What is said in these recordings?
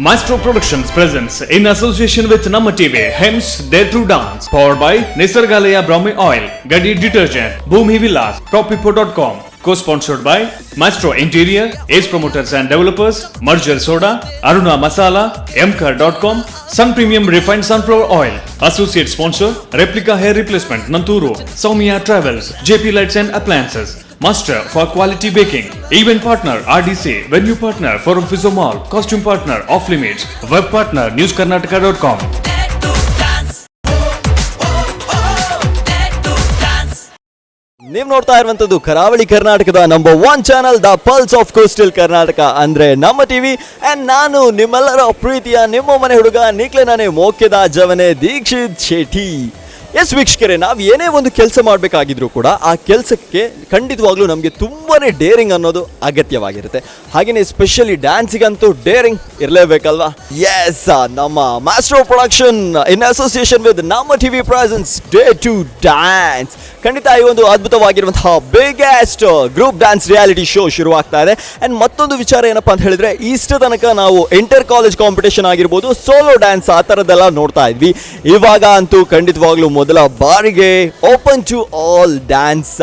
Maestro Productions presents in association with Namma TV, Hems Dare to Dance, powered by Nisargalaya Brahmi Oil, Gadi Detergent, Bhumi Villas, TopPipo.com, co-sponsored by Maestro Interior, Ace Promoters and Developers, Merger Soda, Aruna Masala, Mkar.com, Sun Premium Refined Sunflower Oil, Associate Sponsor, Replica Hair Replacement, Nanturu, Soumya Travels, JP Lights and Appliances, Master for Quality Baking, Event Partner RDC, Venue Partner Forum Physio Mall, Costume Partner Off Limits, Web Partner NewsKarnataka.com. ನೀವು ನೋಡ್ತಾ ಇರುವಂತದ್ದು ಕರಾವಳಿ ಕರ್ನಾಟಕದ number one channel, the pulse of coastal Karnataka, ಅಂದ್ರೆ ನಮ್ಮ TV. And ನಾನು ನಿಮ್ಮೆಲ್ಲರ ಪ್ರೀತಿಯ ನಿಮ್ಮ ಮನೆ ಹುಡುಗ ನಿಕ್ಲೆ ನಾನೇ ಮೋಕ್ಯದ ಜವನೆ ದೀಕ್ಷಿತ್ ಶೆಟ್ಟಿ. ಎಸ್ ವೀಕ್ಷಕರೇ, ನಾವು ಏನೇ ಒಂದು ಕೆಲಸ ಮಾಡಬೇಕಾಗಿದ್ರು ಕೂಡ ಆ ಕೆಲಸಕ್ಕೆ ಖಂಡಿತವಾಗ್ಲೂ ನಮಗೆ ತುಂಬಾ ಡೇರಿಂಗ್ ಅನ್ನೋದು ಅಗತ್ಯವಾಗಿರುತ್ತೆ. ಹಾಗೆಯೇ ಸ್ಪೆಷಲಿ ಡ್ಯಾನ್ಸಿಗಂತೂ ಡೇರಿಂಗ್ ಇರಲೇಬೇಕಲ್ವಾ? ಎಸ್, ನಮ್ಮ Maestro Production in association with Namma TV presents Dare to Dance. ಖಂಡಿತ ಈ ಒಂದು ಅದ್ಭುತವಾಗಿರುವಂತಹ biggest group dance reality show ಶುರುವಾಗ್ತಾ ಇದೆ. ಆ್ಯಂಡ್ ಮತ್ತೊಂದು ವಿಚಾರ ಏನಪ್ಪಾ ಅಂತ ಹೇಳಿದ್ರೆ, ಇಷ್ಟ ತನಕ ನಾವು inter college competition ಆಗಿರ್ಬೋದು, ಸೋಲೋ ಡ್ಯಾನ್ಸ್, ಆ ಥರದ್ದೆಲ್ಲ ನೋಡ್ತಾ ಇದ್ವಿ. ಇವಾಗ ಅಂತೂ ಖಂಡಿತವಾಗ್ಲೂ ಮೊದಲ ಬಾರಿಗೆ open to all dance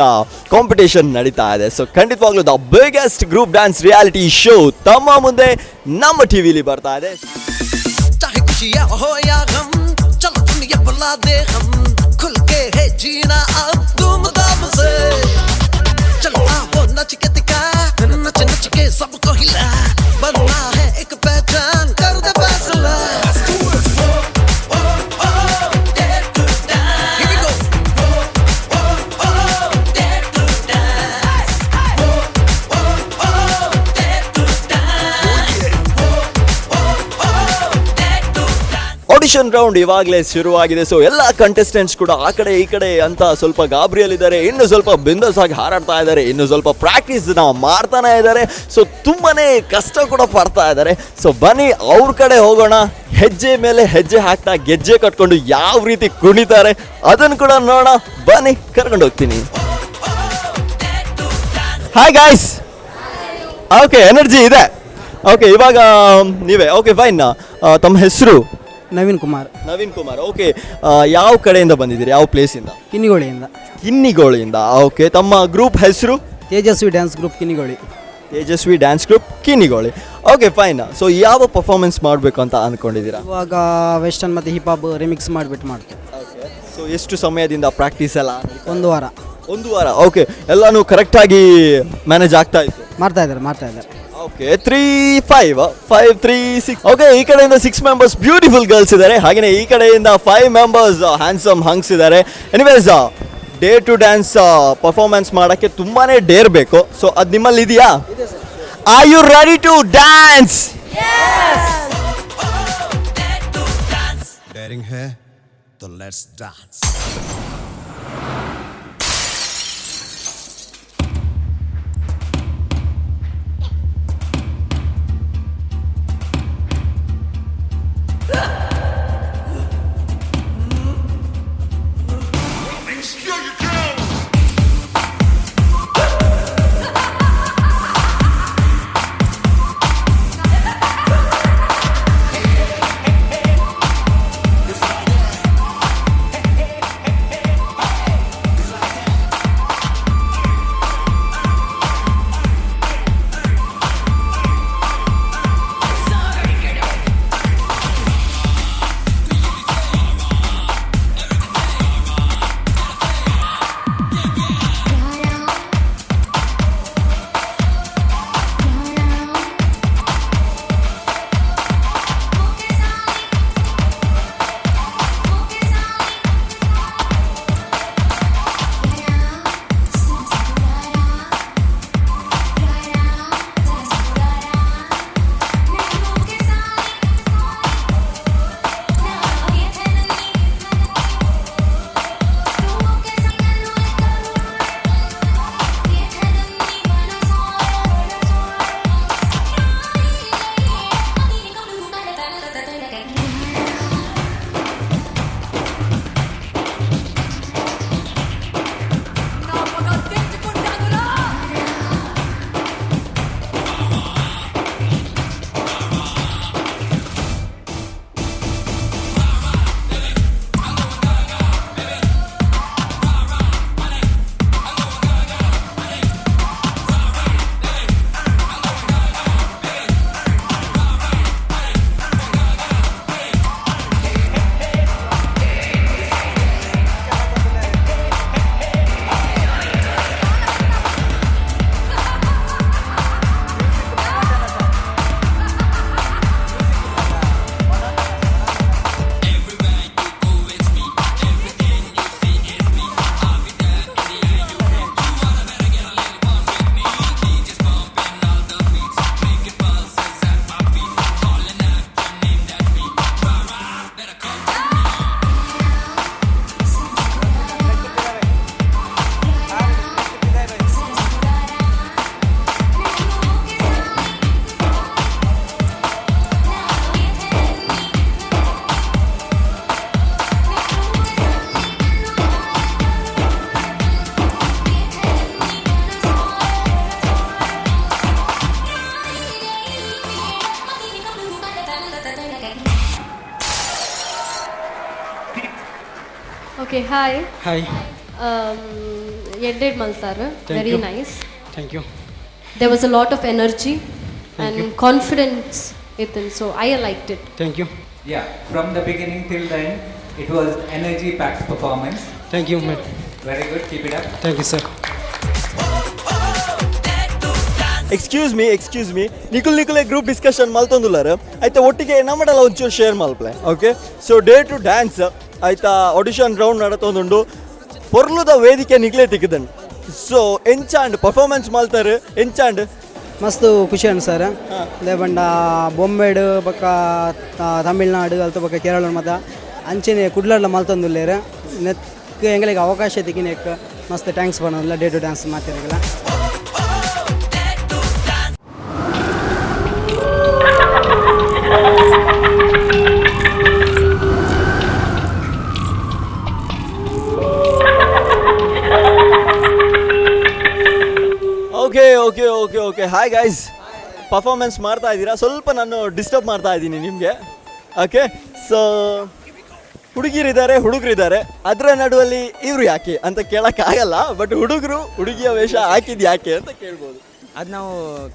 competition ನಡೀತಾ ಇದೆ. ಸೊ ಖಂಡಿತವಾಗ್ಲೂ the biggest group dance reality show ತಮ್ಮ ಮುಂದೆ ನಮ್ಮ ಟಿವಿಲಿ ಬರ್ತಾ ಇದೆ. चाहे खुशियाँ हो या गम, चलो दुनिया बुला दे हम. खुल के है जीना अब धूमधाम से. चलो आओ नच के दिखा, नच नच के सबको हिला. बनना है एक पहचान, कर दे फैसला. Here we go. Audition round ಇವಾಗಲೇ ಶುರುವಾಗಿದೆ. ಸೊ ಎಲ್ಲ ಕಂಟೆಸ್ಟೆಂಟ್ಸ್ ಕೂಡ ಆ ಕಡೆ ಈ ಕಡೆ ಅಂತ ಸ್ವಲ್ಪ ಗಾಬರಿಯಲ್ಲಿದ್ದಾರೆ, ಇನ್ನು ಸ್ವಲ್ಪ ಬಿಂದಸ್ ಆಗಿ ಹಾರಾಡ್ತಾ ಇದ್ದಾರೆ, ಇನ್ನು ಸ್ವಲ್ಪ ಪ್ರಾಕ್ಟೀಸ್ ಮಾಡ್ತಾನೆ ಇದ್ದಾರೆ. ಸೊ ತುಂಬಾನೇ ಕಷ್ಟ ಕೂಡ ಪಡ್ತಾ ಇದ್ದಾರೆ. ಸೊ ಬನ್ನಿ, ಅವ್ರ ಕಡೆ ಹೋಗೋಣ. ಹೆಜ್ಜೆ ಮೇಲೆ ಹೆಜ್ಜೆ ಹಾಕ್ತಾ ಗೆಜ್ಜೆ ಕಟ್ಕೊಂಡು ಯಾವ ರೀತಿ ಕುಣಿತಾರೆ ಅದನ್ನು ಕೂಡ ನೋಡೋಣ. ಬನ್ನಿ, ಕರ್ಕೊಂಡು ಹೋಗ್ತೀನಿ. Hi guys. Okay, energy ಇದೆ. ಓಕೆ, ಇವಾಗ ನೀವೇ. Okay, fine. ತಮ್ಮ ಹೆಸರು? ನವೀನ್ ಕುಮಾರ್. ನವೀನ್ ಕುಮಾರ್, ಓಕೆ. ಯಾವ ಕಡೆಯಿಂದ ಬಂದಿದ್ದೀರಿ? ಯಾವ ಪ್ಲೇಸಿಂದ? ಕಿನ್ನಿಗೋಳಿಯಿಂದ. ಕಿನ್ನಿಗೋಳಿಯಿಂದ, ಓಕೆ. ತಮ್ಮ ಗ್ರೂಪ್ ಹೆಸರು? Tejaswi dance group, Kinnigoli. Tejaswi dance group, Kinnigoli. Okay, fine. So ಯಾವ ಪರ್ಫಾರ್ಮೆನ್ಸ್ ಮಾಡಬೇಕು ಅಂತ ಅಂದ್ಕೊಂಡಿದ್ದೀರಾ? ಇವಾಗ ವೆಸ್ಟರ್ನ್ ಮತ್ತು hip hop remix ಮಾಡಿಬಿಟ್ಟು ಮಾಡ್ತೇವೆ. ಸೊ ಎಷ್ಟು ಸಮಯದಿಂದ ಪ್ರಾಕ್ಟೀಸ್ ಎಲ್ಲ? ಒಂದು ವಾರ. ಒಂದು ವಾರ, ಓಕೆ. ಎಲ್ಲಾನು ಕರೆಕ್ಟಾಗಿ ಮ್ಯಾನೇಜ್ ಆಗ್ತಾ ಇತ್ತು? ಮಾಡ್ತಾ ಇದ್ದಾರೆ, ಮಾಡ್ತಾ ಇದ್ದಾರೆ. Okay, 3 5 5 3 6. Okay, ಈ ಕಡೆಯಿಂದ six members beautiful girls ಇದ್ದಾರೆ. ಹಾಗೆಯೇ ಈ ಕಡೆಯಿಂದ five members handsome ಹಂಗ್ಸ್ ಇದ್ದಾರೆ. Anyways, dare to dance performance ಮಾಡೋಕ್ಕೆ ತುಂಬಾನೇ ಡೇರ್ ಬೇಕು. ಸೊ ಅದು ನಿಮ್ಮಲ್ಲಿ ಇದೆಯಾ? Are you ready to dance? Daring है तो let's dance. Okay, hi. Hi. ಎಡ್ಡೆಡ್ ಮಲ್ತಾರ್. Thank very you. Nice. Thank you. There was a lot of energy and you. Confidence ಇತ್ತು, so I liked it. Thank you. Yeah, from the beginning till the end, it was energy packed performance. Thank you, madam. Very good, keep it up. Thank you, sir. Excuse me, excuse me. ನಿಕುಲ್ ನಿಕುಲೆ group discussion ಮಲ್ತೊಂದುಲ್ಲಾರ. ಆಯ್ತಾ, ಒಟ್ಟಿಗೆ ನಮ್ಮಡಲ್ಲ ಒಂಚೂರು share ಮಲ್ಪ್ಲೆ. Okay, so dare to dance ಆಯ್ತಾ audition round ನಡತೊಂದುಂಡು. ಪೊರ್ಲುದ ವೇದಿಕೆ ನಿಗ್ಲೇ ತಿಕ್ಕದನ್. ಸೊ ಎಂಚಾಂಡ್ ಪರ್ಫಾರ್ಮೆನ್ಸ್ ಮಲ್ತಾರೆ, ಎಂಚಾಂಡ್? ಮಸ್ತ್ ಖುಷಿ ಅನ್ ಸರ್. ಅದೇ ಬಂಡ ಬೊಂಬೆಡ್ ಬೊಕ್ಕ ತಮಿಳ್ನಾಡು ಅಲ್ತ ಬೊಕ್ಕ ಕೇರಳ ಮತ್ತು ಅಂಚೆನೆ ಕುಡ್ಲಡ್ಲ ಮಲ್ತೊಂದುಲ್ಲೇರು. ನೆಕ್ ಎಂಗಳಿಗೆ ಅವಕಾಶ ತಿಕ್ಕಿನೆಕ್ ಮಸ್ತ್ thanks ಪನೊಂದುಲ್ಲ ಡೇರ್ ಟು ಡ್ಯಾನ್ಸ್ ಮಾತೆರೆಗ್ಲ. Okay okay okay okay hi guys. Performance ಮಾಡ್ತಾ ಇದ್ದೀರಾ. ಸ್ವಲ್ಪ ನಾನು ಡಿಸ್ಟರ್ಬ್ ಮಾಡ್ತಾ ಇದ್ದೀನಿ ನಿಮಗೆ. ಓಕೆ, ಸೊ ಹುಡುಗಿರಿದ್ದಾರೆ, ಹುಡುಗರಿದ್ದಾರೆ, ಅದರ ನಡುವಲ್ಲಿ ಇವರು ಯಾಕೆ ಅಂತ ಕೇಳೋಕ್ಕಾಗಲ್ಲ. ಬಟ್ ಹುಡುಗರು ಹುಡುಗಿಯ ವೇಷ ಹಾಕಿದ್ ಯಾಕೆ ಅಂತ ಕೇಳ್ಬೋದು. ಅದು ನಾವು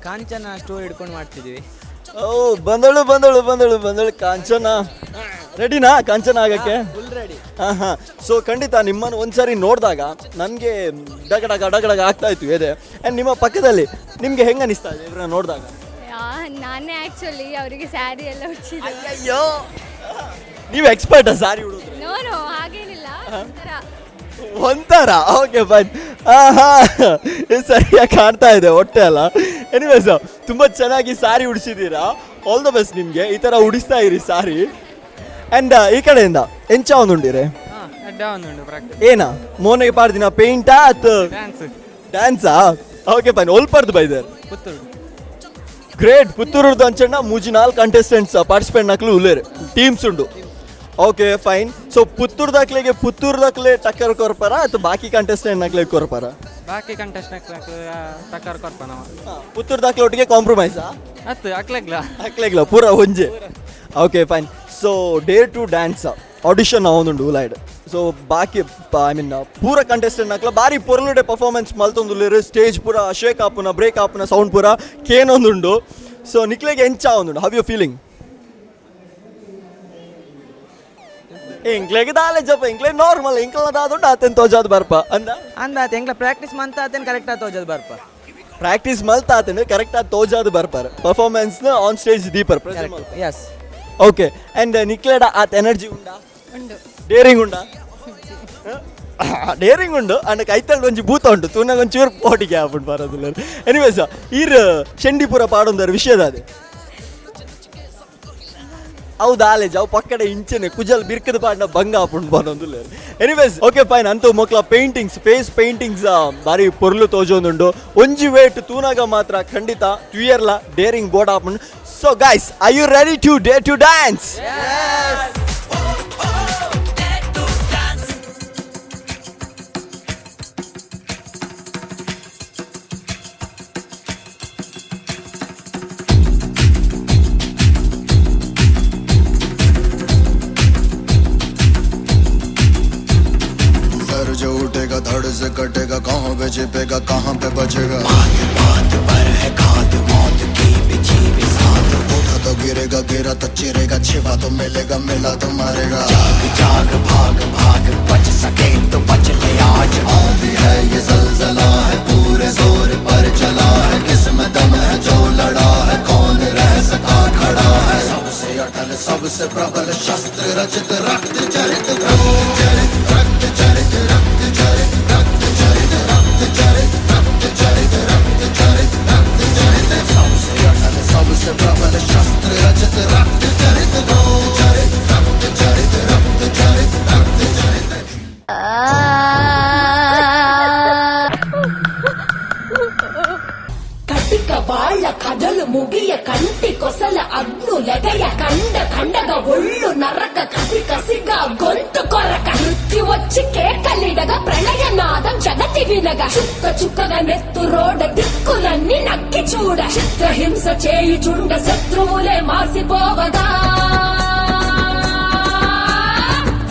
ಕಾಂಚನ ಸ್ಟೋರಿ ಹಿಡ್ಕೊಂಡು ಮಾಡ್ತಿದ್ದೀವಿ. ಓ, ಬಂದಳು ಬಂದಳು ಬಂದಳು ಬಂದಳು ಕಾಂಚನ. ರೆಡಿನಾ ಕಾಂಚನ ಆಗಕ್ಕೆ? Full ready. ಹಾಂ ಹಾಂ ಸೊ ಖಂಡಿತ ನಿಮ್ಮನ್ನು ಒಂದ್ಸರಿ ನೋಡಿದಾಗ ನನಗೆ ಡಗ ಡಗ ಡಗ ಡಗ ಆಗ್ತಾ ಇತ್ತು ಎದೆ. ಆ್ಯಂಡ್ ನಿಮ್ಮ ಪಕ್ಕದಲ್ಲಿ ನಿಮಗೆ ಹೆಂಗೆ ಅನಿಸ್ತಾ ಇದೆ ಇವ್ರನ್ನ ನೋಡಿದಾಗ? ನಾನೇ ಆ್ಯಕ್ಚುಲಿ ಅವರಿಗೆ ಸ್ಯಾರಿ ಎಲ್ಲ ಉಡ್ಸಿದ್ದು. ಅಯ್ಯೋ, ನೀವು ಎಕ್ಸ್ಪರ್ಟಾ ಸಾರಿ ಉಡೋದ್ರೆ? ನೋ ನೋ, ಹಾಗೇನಿಲ್ಲ, ಒಂಥರ. ಒಂಥರ. Okay, fine. ಆಹಾ, ಇದು ಸರಿಯಾಗಿ ಕಾಣ್ತಾ ಇದೆ ಹೊಟ್ಟೆ ಅಲ್ಲ. ಎನಿವೇಸ್, ತುಂಬ ಚೆನ್ನಾಗಿ ಸಾರಿ ಉಡಿಸಿದ್ದೀರಾ. ಆಲ್ the best ನಿಮಗೆ. ಈ ಥರ ಉಡಿಸ್ತಾ ಇರಿ ಸಾರಿ. ಆ್ಯಂಡ್ ಈ ಕಡೆಯಿಂದ ಎಂಚ ಒಂದುಂಡಿರೆ? ಉಂಟು ಪ್ರಾಕ್ಟೀಸ್. ಏನ ಮೋನೆಗೆ ಪಾಡ್ದಿನ ಪೇಂಟಾ ಅತ್? ಡ್ಯಾನ್ಸ್. ಡ್ಯಾನ್ಸಾ? Okay, fine. ಒಲ್ಪರ್ದು ಬೈದರ್? ಪುತ್ತೂರು. ಗ್ರೇಟ್. ಪುತ್ತೂರುರ್ದು ಅಂಚಣ್ಣ ಮೂಜಿ ನಾಲ್ಕು ಕಂಟೆಸ್ಟೆಂಟ್ಸ್ ಪಾರ್ಟಿಸಿಪೇಂಟ್ ನಕ್ಲು ಉಲ್ಲೇರು ಟೀಮ್ಸ್ ಉಂಡು. Okay, fine. So Puttur ದಾಖಲೆಗೆ Puttur ದಾಖಲೆ ಟಕ್ಕರ್ ಕೊರ್ಪಾರ ಅಥವಾ ಬಾಕಿ ಕಂಟೆಸ್ಟೆಂಟ್ ನಕ್ಲೆ ಕೊರ್ಪಾರ? ಬಾಕಿ ಕಂಟೆಸ್ಟ್ ಟಕ್ಕರ್ ಕೊರ್ಪ ನಾವು. ಪುತ್ತೂರು ದಾಖಲೆ ಒಟ್ಟಿಗೆ ಕಾಂಪ್ರಮೈಸಾ? ಹತ್ತು ಅಕ್ಲೆಗ್ಲ. ಅಕ್ಲೆಗ್ಲ ಪೂರ ಒಂಜೆ. Okay, fine. So dare to dance audition ಅವನುಂಡು ಉಲಾಯ್ಡ್. ಸೊ ಬಾಕಿ, I mean, ಪೂರ ಕಂಟೆಸ್ಟೆಂಟ್ ನಕ್ಲ ಬಾರಿ ಪೊರ್ಲುಡೆ ಪರ್ಫಾರ್ಮೆನ್ಸ್ ಮಲ್ತೊಂದುಲ್ಲೇರು. ಸ್ಟೇಜ್ ಪೂರ ಶೇಕ್ ಆಪುನ, ಬ್ರೇಕ್ ಆಪುನ ಸೌಂಡ್ ಪೂರ ಕೇನೊಂದುಂಡು. ಸೊ ನಿಕ್ಲೆಗೆ ಎಂಚ ಒಂದುಂಡು? How you feeling? ಎಂಕ್ಲೆಗೆ ದಾಲೆ ಜಪ, ಎಂಕ್ಲೆ ನಾರ್ಮಲ್, ಎಂಕ್ಲ ದಾದುಂಡು ಆತೆನ್ ತೋಜಾದ್ ಬರ್ಪ ಅಂದ. ಅಂದಾತ ಎಂಗ್ಲ ಪ್ರಾಕ್ಟೀಸ್ ಮಂತ ಆತೇನು ಕರೆಕ್ಟ್ ಆತ ತೋಜದ್ ಬರ್ಪ. ಪ್ರಾಕ್ಟೀಸ್ ಮಲ್ತ ಆತೇನು ಕರೆಕ್ಟ್ ಆಗಿ ತೋಜಾದ್ ಬರ್ಪಾರ, ಪರ್ಫಾರ್ಮೆನ್ಸ್ ಆನ್ ಸ್ಟೇಜ್ ದೀಪರ್. ಎಸ್. ಓಕೆ, ಅಂಡ್ ನಿಕ್ಲೆಡ ಆತ್ ಎನರ್ಜಿ ಉಂಡಾ? ಉಂಡು. ಡೇರಿಂಗ್ ಉಂಡಾ? ಡೇರಿಂಗ್ ಉಂಡು ಅಂಡ್ ಕೈತಲ್ ಒಂಜಿ ಭೂತ ಉಂಟು ತೂನಾಗ ಒಂಚೂರು ಪೋಟಿಗೆ ಆಪುಂಡು ಬರೋದಿಲ್ಲ. ಎನಿವೇಸ್, ಈರ್ ಶೆಂಡಿಪುರ ಪಾಡೊಂದರ ವಿಷಯದ ಅದೇ ಹೌದು ಆಲೇಜ್ ಅವು ಪಕ್ಕಡೆ ಇಂಚನೆ ಕುಜಲ್ ಬಿರ್ಕದ ಪಾಡ್ನ ಬಂಗ ಆಪುಂಡು ಬರೋದಿಲ್ಲ. Anyways, okay, fine. ಅಂತೂ ಮಕ್ಕಳ ಪೇಂಟಿಂಗ್ಸ್, ಫೇಸ್ ಪೇಂಟಿಂಗ್ಸ್ ಬಾರಿ ಪೊರ್ಲು ತೋಜೊಂದುಂಡು. ಒಂಜಿ ವೇಟ್ ತೂನಾಗ ಮಾತ್ರ ಖಂಡಿತ ತುಯರ್ಲ ಡೇರಿಂಗ್ ಬೋರ್ಡ್ ಆಪುಂಡು. So guys, I you ready to dare to dance? Sir जो उठेगा धड़ से कटेगा, कहाँ पे छिपेगा, कहाँ पे बचेगा? बात बात पर है खाद मौत की बिछी बिसात। उठा तो गिरेगा, गिरा तो चिरेगा, छिपा तो मिलेगा, मिला तो मारेगा। जाग जाग भाग भाग, बच सके तो बच ले आज। आंधी है ये जलजला है, पूरे जोर पर चला है। किस्म दम है जो लड़ा है, कौन रह सका खड़ा है? सबसे अटल सबसे प्रबल शस्त्र रचित रक्त चरित, रक्त चरित, रक्त चरित, रक्त चरित, रक्त चरित, रक्त चरित, रक्त चरित, रक्त चरित, रक्त चरित। सबसे अटल सबसे प्रबल शस्त्र रचित रक्त चरित, रक्त चरित, रक्त चरित, रक्त चरित, रक्त चरित। కటిక వాళ్ళ కథలు ముగియ కంటి కొసల అగ్నులెగయ కండ కండగ ఒళ్ళు నరక కసి కసిగా గొంతు కొరక మృత్యు వచ్చి కేకలిడగ ప్రళయనాదం జగతి వినగ చుక్క చుక్కగా నెత్తురోడ దిక్కులన్నీ నక్కి చూడ చిత్రహింస చేయుచుండ శత్రువులే మాసిపోవగా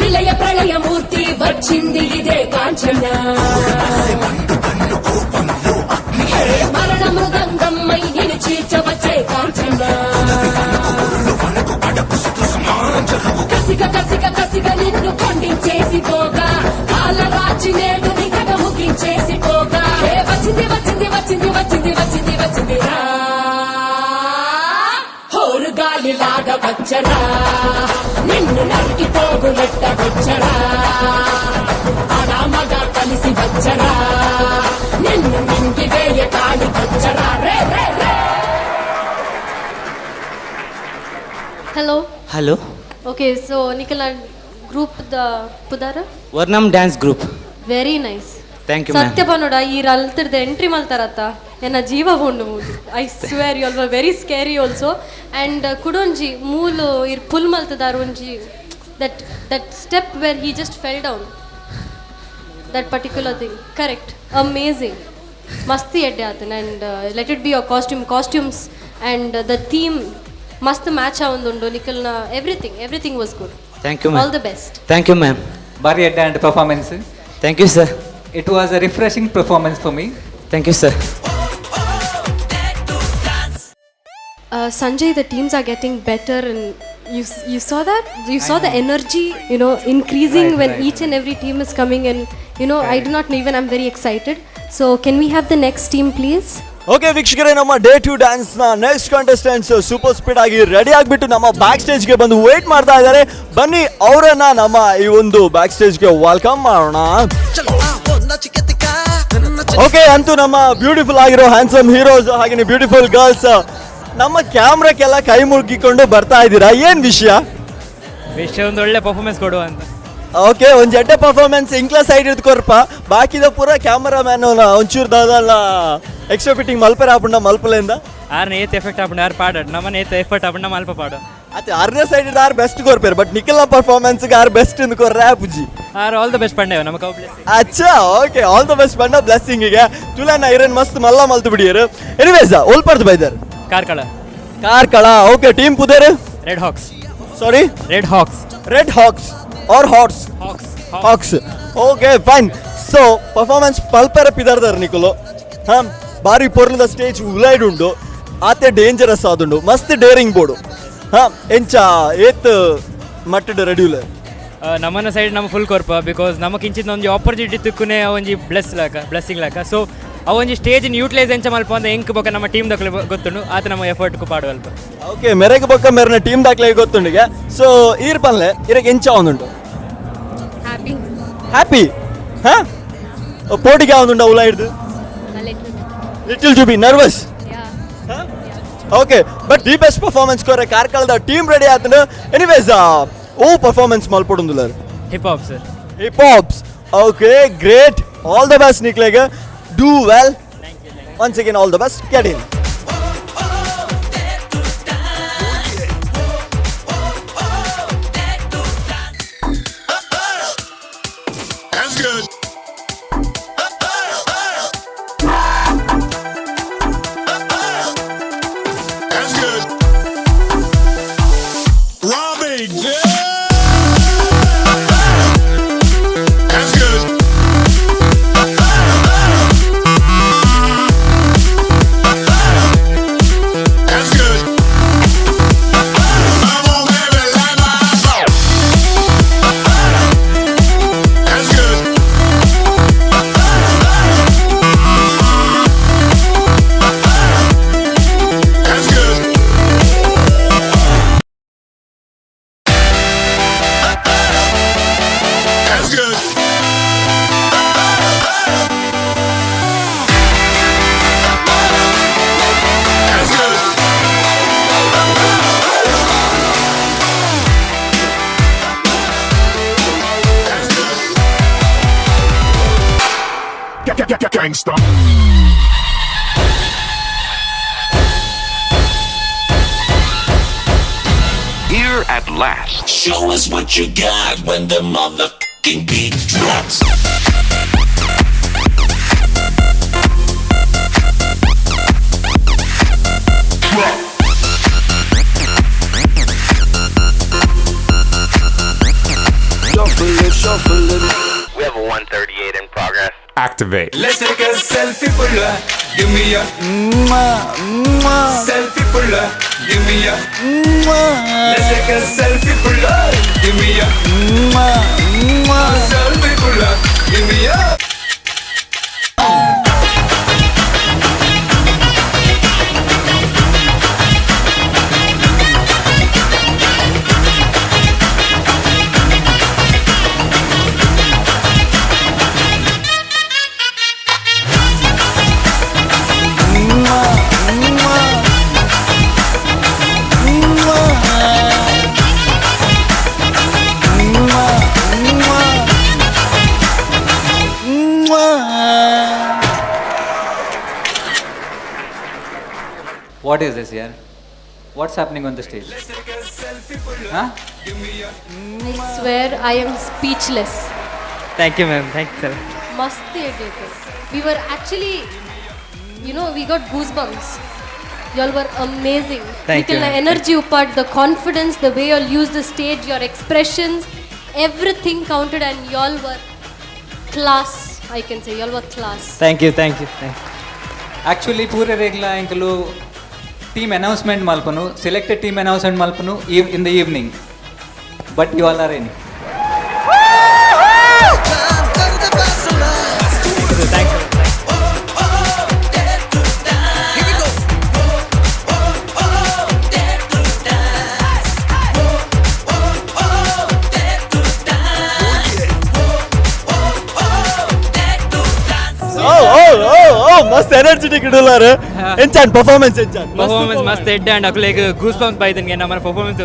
విలయ ప్రళయమూర్తి. వచ్చింది ఇదే కాంచన. హే మరణ మృదంగమ్మై నిన్ను చీల్చవచ్చే కాంచన. కసిగ కసిగ కసిగ నిన్ను ఖండించేసి పోగా, కాలరాచి నేడు నీ కథ ముగించేసి పోగా. హే వచ్చింది వచ్చింది వచ్చింది వచ్చింది వచ్చింది వచ్చింది రా, హోరు గాలిలాగా వచ్చరా, నిన్ను నరికి పోగులెట్ట వచ్చరా, అడామగ కలిసి వచ్చరా, నిన్ను మింగి వేయ కాని వచ్చరా. రే రే రే. Hello. Hello. Okay, so ನಿಕಲ group the ಪುದಾರ? Varnam dance group. Very nice. Thank you ma'am. ಸತ್ಯ ಪನೋಡ ಈ ಅಲ್ತದ ಎಂಟ್ರಿ ಮಲ್ತಾರತ್ತ ಎನ್ನ ಜೀವ ಪೋಂಡು. I swear, you all very scary also. And ಕುಡೊಂಜಿ ಮೂಲು ಇರ್ ಪುಲ್ ಮಲ್ತದಾರ್ ಒಂಜಿ, that step where he just fell down, that particular thing, correct? Amazing. ಮಸ್ತ್ ಎಡ್ಡೆ ಆತನ. And let it be your costumes and the theme ಮಸ್ತ್ ಮ್ಯಾಚ್ ಆವೊಂದುಂಡು ನಿಕಲ್ನ. Everything was good. Thank you ma'am. All the best. Thank you ma'am. ಬಾರಿ ಎಡ್ಡೆ and performance. Thank you sir. It was a refreshing performance for me. Thank you sir. Sanjay, the teams are getting better, and you saw that? You saw the energy, increasing when each and every team is coming, and I do not know, even I'm very excited. So can we have the next team, please? Okay ವೀಕ್ಷಕರೇ, ನಮ್ಮ day ಟು dance ನ next contestants super speed ಆಗಿ ready ಆಗಿಬಿಟ್ಟು ನಮ್ಮ back ಸ್ಟೇಜ್ಗೆ ಬಂದು wait ಮಾಡ್ತಾ ಇದ್ದಾರೆ. ಬನ್ನಿ, ಅವರನ್ನ ನಮ್ಮ ಈ ಒಂದು ಬ್ಯಾಕ್ ಸ್ಟೇಜ್ಗೆ welcome ಮಾಡೋಣ. चलो आओ नच के दिखा नच। ಓಕೆ, ಅಂತೂ ನಮ್ಮ ಬ್ಯೂಟಿಫುಲ್ ಆಗಿರೋ ಹ್ಯಾಂಡ್ಸಮ್ ಹೀರೋಸ್ ಹಾಗೆ ಬ್ಯೂಟಿಫುಲ್ ಗರ್ಲ್ಸ್ ನಮ್ಮ ಕ್ಯಾಮ್ರಾಕ್ಕೆಲ್ಲ ಕೈ ಮುಗಿಕೊಂಡು ಬರ್ತಾ ಇದ್ದೀರಾ, ಏನ್ ವಿಷಯ? ವಿಷಯ ಒಂದು ಒಳ್ಳೆ ಪರ್ಫಾರ್ಮೆನ್ಸ್ ಕೊಡುವ ಅಂತ. ಓಕೆ, ಒಂದ್ ಜಡ್ಡೆ ಪರ್ಫಾರ್ಮೆನ್ಸ್ ಇಂಕ್ಲ ಸೈಡ್ ಇರ್ಕೊರ್ಪ, ಬಾಕಿದ ಪೂರ ಕ್ಯಾಮರಾ ಮ್ಯಾನ್ ಒಂಚೂರು ದಾದಲ್ಲ ಎಕ್ಸ್ಟ್ರಾ ಫಿಟ್ಟಿಂಗ್ ಮಲ್ಪೆರ ಆಪುಂಡ ಮಲ್ಪಲೆಂದ. ಆರ್ನ ಏತ್ ಎಫೆಕ್ಟ್ ಆಪುಂಡು ಆರ್ ಪಾಡಡ್, ನಮ್ಮನೆ ಏತ್ ಎಫರ್ಟ್ ಆಪುಂಡ ಮಲ್ಪ ಪಾಡು. ಅತ್ತೆ ಅರ್ನ ಸೈಡ್ ಆರ್ ಬೆಸ್ಟ್ ಕೊರ್ಪೇರು, ಬಟ್ ನಿಖಲ್ನ ಪರ್ಫಾರ್ಮೆನ್ಸ್ ಆರ್ ಬೆಸ್ಟ್ ಇಂದ ಕೊರ್ರೆ ಪುಜಿ. ಆರ್ ಆಲ್ the best ಪಂಡೆ ನಮ್ಮ ಕೌ ಬ್ಲೆಸ್ಸಿಂಗ್. ಅಚ್ಚಾ, ಓಕೆ, ಆಲ್ the best ಬಂಡ ಬ್ಲೆಸ್ಸಿಂಗ್. ಗೆ ತುಲನ ಐರನ್ ಮಸ್ತ್ ಮಲ್ಲ ಮಲ್ತು ಬಿಡಿಯರು. ಎನಿವೇಸ್, ಓಲ್ಪರ್ದು ಬೈದರ್? ಕಾರ್ಕಳ. ಕಾರ್ಕಳ, ಓಕೆ. ಟೀಮ್ ಪುದೇರು? Red hawks. Sorry? Red hawks. Red hawks or horse? Hawks. Hawks, okay, fine. So performance ಪಲ್ಪೆರ ಪಿದರ್ದರ್ ನಿಕುಲು. ಹಾಂ, ಬಾರಿ ಪೊರ್ಲದ ಸ್ಟೇಜ್ ಉಲೈಡ್ ಉಂಡು, ಆತೆ ಡೇಂಜರಸ್ ಆದುಂಡು, ಮಸ್ತ್ ಡೇರಿಂಗ್ ಬೋರ್ಡು. ಹಾಂ, ಎಂಚ ಏತ್ ಮಟ್ಟಡ್ ರೆಡಿ ಉಲ್ಲ? ನಮ್ಮನ ಸೈಡ್ ನಮ್ಮ ಫುಲ್ ಕೊರ್ಪ, because ನಮ್ಮ ಕಿಂಚಿತ್ ಒಂಜಿ ಆಪರ್ಚುನಿಟಿ ತಿಕ್ಕುನೆ ಒಂಜಿ ಬ್ಲೆಸ್ ಲಾಕ ಬ್ಲೆಸ್ಸಿಂಗ್ ಲಾಕ. ಸೊ ಅವ ಒಂಜಿ ಸ್ಟೇಜ್ ಯೂಟಿಲೈಸ್ ಎಂಚ ಮಲ್ಪ ಅಂತ ಎಂಕ್ ಬೊಕ ನಮ್ಮ ಟೀಮ್ ದಕ್ಲೆ ಗೊತ್ತುಂಡು. ಆತ ನಮ್ಮ ಎಫರ್ಟ್ ಪಾಡುವಲ್ಪ. ಓಕೆ, ಮೆರೆಗ್ ಬೊಕ್ಕ ಮೆರೆನ ಟೀಮ್ ದಾಕ್ಲೆ ಗೊತ್ತುಂಡಿಗೆ. ಸೊ ಈರ್ ಪನ್ಲೆ, ಇರಗ್ ಎಂಚ ಒಂದುಂಡು? ಹ್ಯಾಪಿ. ಹ್ಯಾಪಿ. ಹಾ, ಪೋಟಿಗೆ ಯಾವ್ದುಂಡ ಉಲೈಡ್ದು? Little to be nervous. Okay, but the best performance ಕೊರೆ ಕಾರ್ಕಳದ ಟೀಮ್ ರೆಡಿ ಆತಂಡು. ಎನಿವೇಸ್, ಓ ಪರ್ಫಾರ್ಮೆನ್ಸ್ ಮಲ್ಪೊಡುಂದುಲ್ಲರ್? Hip hop sir. Hip hops, okay, great. All the best ನಿಕ್ಲೆಗ್. Do well. Once again, all the best. Get in. That's good. That's good. Robbie, yeah! That's good. That's good. Come on, baby, light my soul. That's good. That's good. That's good. That's good. That's good. Gangsta. Here at last. Show us what you got when the motherfucking beat drops. Shuffle it, shuffle it. have a 138 in progress. Activate. Let's take a selfie, pulla. Give me a selfie, pulla. Give me a. Let's take a selfie, pulla. Give me a selfie, pulla. Give me a. What is this here? What's happening on the stage? Huh? I swear I am speechless. Thank you ma'am, thank you sir. ಮಸ್ತ್ ಎಡ್ಡೆ. We were actually, we got goosebumps. You all were amazing. Thank you, ma'am. Energy ಉಪ್ಪಾಟ್, the confidence, the way you all use the stage, your expressions, everything counted, and you all were class. I can say you all were class. Thank you, thank you, thank you. Actually ಪೂರ ರೇಗ್ಲ ಎಂಕಲು team announcement ಮಲ್ಪನು, selected team announcement ಮಲ್ಪನು in the evening, but you all are in. Thanks. Here we go. Dare to dance. Dare to dance. Dare to dance. O ಓ ಓ ಓ, ಮಸ್ತ್ energetic ಇಡುಲಾರ್. ಎಂಚಾನ್ performance, ಎಂಚಾನ್? Performance ಮಸ್ತ್ ಎಡ್ಡೆ ಅಂಡ್ ಅಕ್ಲೆಗ್ goose bumps ಬೈದನ್ಗೆ ನಮ್ಮ performance,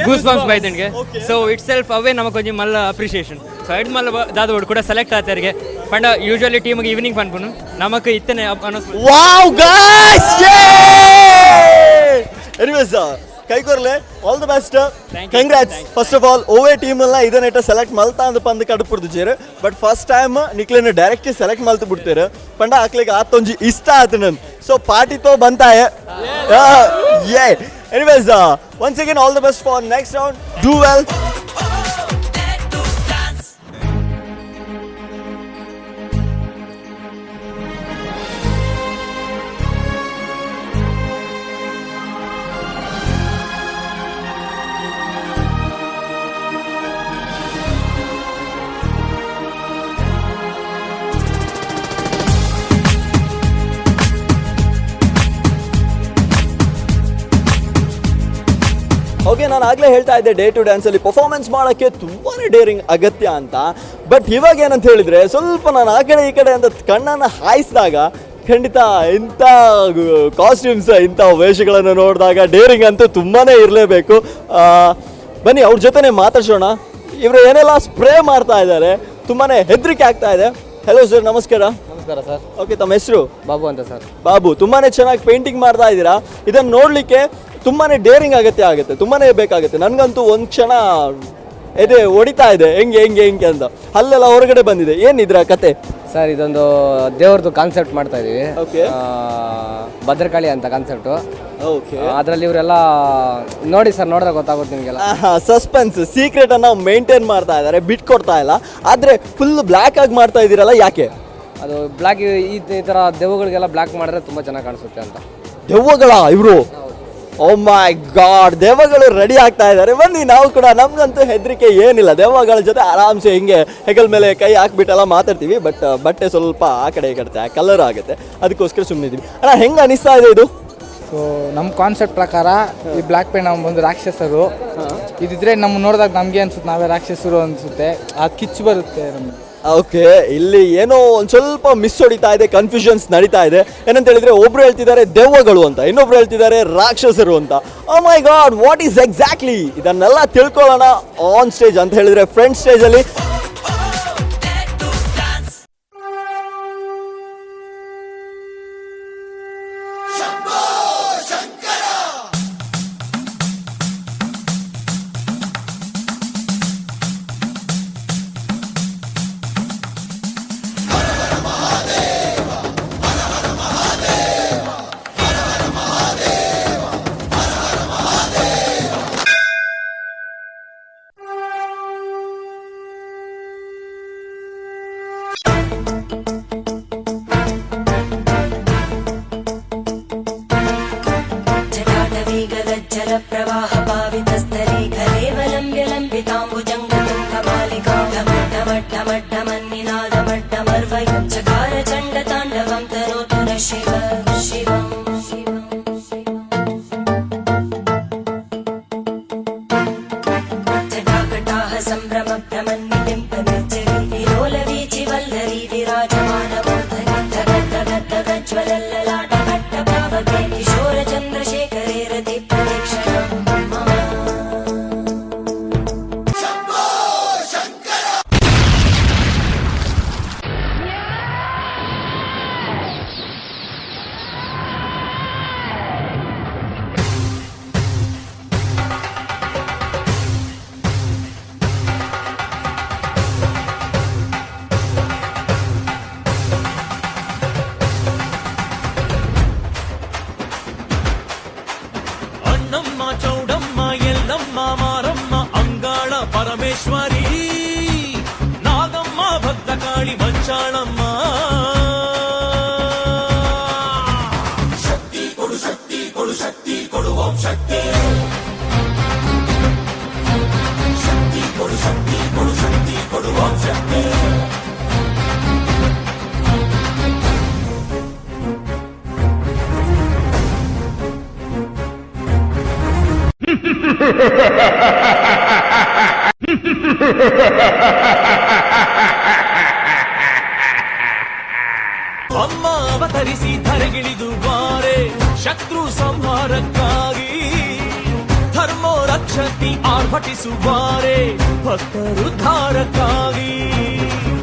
goose bumps ಬೈದನ್ಗೆ. ಸೊ it self ಅವೇ ನಮಕ್ ಒಂಜಿ ಮಲ್ಲ ಅಪ್ರಿಷಿಯೇಷನ್. ಸೊ ಐಡ್ ಮಲ್ಲ ದಾದ ಬೋಡು ಕೂಡ ಸೆಲೆಕ್ಟ್ ಆತಾರಿಗೆ ಪಂಡ ಯೂಶುವಲಿ ಟೀಮ್ಗೆ ಈವ್ನಿಂಗ್ ಪನ್ಪುನು, ನಮಕ್ ಇತ್ತನೆ announce. Wow guys! Anyways, ಕೈಕೊರ್ಲೆ, all the best. Thank you. Congrats. Thank you. First of all, ಓವೇ team ಎಲ್ಲ ಇದನ್ನೇಟ ಸೆಲೆಕ್ಟ್ ಮಲ್ತಾ ಅಂದ್ ಪಂದ್ ಕಡುಪುರ್ದು ಜೇರು, ಬಟ್ ಫಸ್ಟ್ ಟೈಮ್ ನಿಕ್ಲೆನ ಡೈರೆಕ್ಟ್ ಸೆಲೆಕ್ಟ್ ಮಲ್ತು ಬಿಡ್ತೇರು ಪಂಡ ಆಕ್ಲಿಗೆ ಆತೊಂಜಿ ಇಷ್ಟ ಆತು ನನ್. ಸೊ ಪಾರ್ಟಿ ತೋ ಬಂತಾಯ. ಯೇ, anyways, once again all the best for next round. Do well. Dare to dance. Okay, ನಾನು ಆಗಲೇ ಹೇಳ್ತಾ ಇದ್ದೆ, ಡೇರ್ ಟು ಡ್ಯಾನ್ಸಲ್ಲಿ ಪರ್ಫಾರ್ಮೆನ್ಸ್ ಮಾಡೋಕ್ಕೆ ತುಂಬಾ ಡೇರಿಂಗ್ ಅಗತ್ಯ ಅಂತ. ಬಟ್ ಇವಾಗ ಏನಂತ ಹೇಳಿದರೆ, ಸ್ವಲ್ಪ ನಾನು ಆ ಕಡೆ ಈ ಕಡೆ ಅಂತ ಕಣ್ಣನ್ನು ಹಾಯಿಸಿದಾಗ ಖಂಡಿತ ಇಂಥ ಕಾಸ್ಟ್ಯೂಮ್ಸ್, ಇಂಥ ವೇಷಗಳನ್ನು ನೋಡಿದಾಗ ಡೇರಿಂಗ್ ಅಂತೂ ತುಂಬಾ ಇರಲೇಬೇಕು. ಬನ್ನಿ, ಅವ್ರ ಜೊತೆನೇ ಮಾತಾಡ್ಸೋಣ. ಇವರು ಏನೆಲ್ಲ ಸ್ಪ್ರೇ ಮಾಡ್ತಾ ಇದ್ದಾರೆ, ತುಂಬಾ ಹೆದರಿಕೆ ಆಗ್ತಾ ಇದೆ. ಹಲೋ ಸರ್, ನಮಸ್ಕಾರ. ನಮಸ್ಕಾರ ಸರ್. ಓಕೆ, ತಮ್ಮ ಹೆಸರು? ಬಾಬು ಅಂತ ಸರ್. ಬಾಬು, ತುಂಬಾ ಚೆನ್ನಾಗಿ ಪೇಂಟಿಂಗ್ ಮಾಡ್ತಾ ಇದ್ದೀರಾ. ಇದನ್ನು ನೋಡಲಿಕ್ಕೆ ತುಂಬಾ ಡೇರಿಂಗ್ ಅಗತ್ಯ ಆಗುತ್ತೆ, ತುಂಬಾ ಬೇಕಾಗುತ್ತೆ. ನನಗಂತೂ ಒಂದು ಕ್ಷಣ ಎದೆ ಹೊಡಿತಾ ಇದೆ, ಹೆಂಗೆ ಹೆಂಗೆ ಹೆಂಗೆ ಅಂತ. ಅಲ್ಲೆಲ್ಲ ಹೊರಗಡೆ ಬಂದಿದೆ. ಏನಿದ್ರ ಕತೆ? ಸರ್, ಇದೊಂದು ದೇವ್ರದ್ದು ಕಾನ್ಸೆಪ್ಟ್ ಮಾಡ್ತಾ ಇದೀವಿ. ಭದ್ರಕಾಳಿ ಅಂತ ಕಾನ್ಸೆಪ್ಟು. ಅದರಲ್ಲಿ ಇವರೆಲ್ಲ ನೋಡಿ ಸರ್, ನೋಡಿದ್ರೆ ಗೊತ್ತಾಗುತ್ತೆ ನಿಮಗೆಲ್ಲ. ಸಸ್ಪೆನ್ಸ್, ಸೀಕ್ರೆಟ್ ಅನ್ನ ಮೇಂಟೈನ್ ಮಾಡ್ತಾ ಇದ್ದಾರೆ, ಬಿಟ್ಕೊಡ್ತಾ ಇಲ್ಲ. ಆದ್ರೆ ಫುಲ್ ಬ್ಲ್ಯಾಕ್ ಆಗಿ ಮಾಡ್ತಾ ಇದ್ದೀರಲ್ಲ, ಯಾಕೆ? ಅದು ಬ್ಲ್ಯಾಕ್, ಈ ಈ ಥರ ದೆವ್ವಗಳಿಗೆಲ್ಲ ಬ್ಲ್ಯಾಕ್ ಮಾಡಿದ್ರೆ ತುಂಬ ಚೆನ್ನಾಗಿ ಕಾಣಿಸುತ್ತೆ ಅಂತ. ದೆವ್ವಗಳ ಇವರು? ಓ ಮೈ ಗಾಡ್, ದೆವ್ವಗಳು ರೆಡಿ ಆಗ್ತಾ ಇದ್ದಾರೆ. ಬನ್ನಿ ನಾವು ಕೂಡ. ನಮ್ಗಂತೂ ಹೆದರಿಕೆ ಏನಿಲ್ಲ. ದೆವ್ವಗಳ ಜೊತೆ ಆರಾಮ್ಸೆ ಹಿಂಗೆ ಹೆಗಲ್ ಮೇಲೆ ಕೈ ಹಾಕ್ಬಿಟ್ಟೆಲ್ಲ ಮಾತಾಡ್ತೀವಿ. ಬಟ್ ಬಟ್ಟೆ ಸ್ವಲ್ಪ ಆ ಕಡೆ ಈ ಕಡೆ ಕಲರ್ ಆಗುತ್ತೆ, ಅದಕ್ಕೋಸ್ಕರ ಸುಮ್ಮನಿದ್ದೀವಿ. ಅಣ್ಣ, ಹೆಂಗೆ ಅನಿಸ್ತಾ ಇದೆ ಇದು? ಸೊ ನಮ್ಮ ಕಾನ್ಸೆಪ್ಟ್ ಪ್ರಕಾರ ಈ ಬ್ಲ್ಯಾಕ್ ಪೇಂಟ್ ನಮ್ಮ ಒಂದು ರಾಕ್ಷಸರು ಇದಿದ್ರೆ ನಮ್ಮ ನೋಡಿದಾಗ ನಮಗೆ ಅನ್ಸುತ್ತೆ ನಾವೇ ರಾಕ್ಷಸರು ಅನ್ಸುತ್ತೆ. ಆ ಕಿಚ್ಚು ಬರುತ್ತೆ ನಮಗೆ. ಓಕೆ, ಇಲ್ಲಿ ಏನೋ ಒಂದು ಸ್ವಲ್ಪ ಮಿಸ್ ಹೊಡಿತಾ ಇದೆ, ಕನ್ಫ್ಯೂಷನ್ಸ್ ನಡೀತಾ ಇದೆ. ಏನಂತ ಹೇಳಿದ್ರೆ, ಒಬ್ರು ಹೇಳ್ತಿದ್ದಾರೆ ದೆವ್ವಗಳು ಅಂತ, ಇನ್ನೊಬ್ರು ಹೇಳ್ತಿದ್ದಾರೆ ರಾಕ್ಷಸರು ಅಂತ. Oh my God, what is exactly? ಇದನ್ನೆಲ್ಲ ತಿಳ್ಕೊಳ್ಳೋಣ ಆನ್ ಸ್ಟೇಜ್ ಅಂತ ಹೇಳಿದ್ರೆ ಫ್ರಂಟ್ ಸ್ಟೇಜಲ್ಲಿ. Dare to dance. Parameshwari Nagamma Bhadrakali Manchalamma ಶಕ್ತಿ ಕೊಡು ಶಕ್ತಿ ಕೊಡು ಶಕ್ತಿ ಕೊಡು ಓಂ ಶಕ್ತಿ ಶಕ್ತಿ ಕೊಡು ಶಕ್ತಿ ಕೊಡು ಶಕ್ತಿ ಕೊಡು ಓಂ ಶಕ್ತಿ. ಅಮ್ಮ ಅವತರಿಸಿ ಧರೆಗಿಳಿದು ಬಾರೆ ಶತ್ರು ಸಂಹಾರಕ್ಕಾಗಿ ಧರ್ಮೋ ರಕ್ಷತಿ ಆರ್ಭಟಿಸುವಾರೆ ಭಕ್ತರುದ್ಧಾರಕ್ಕಾಗಿ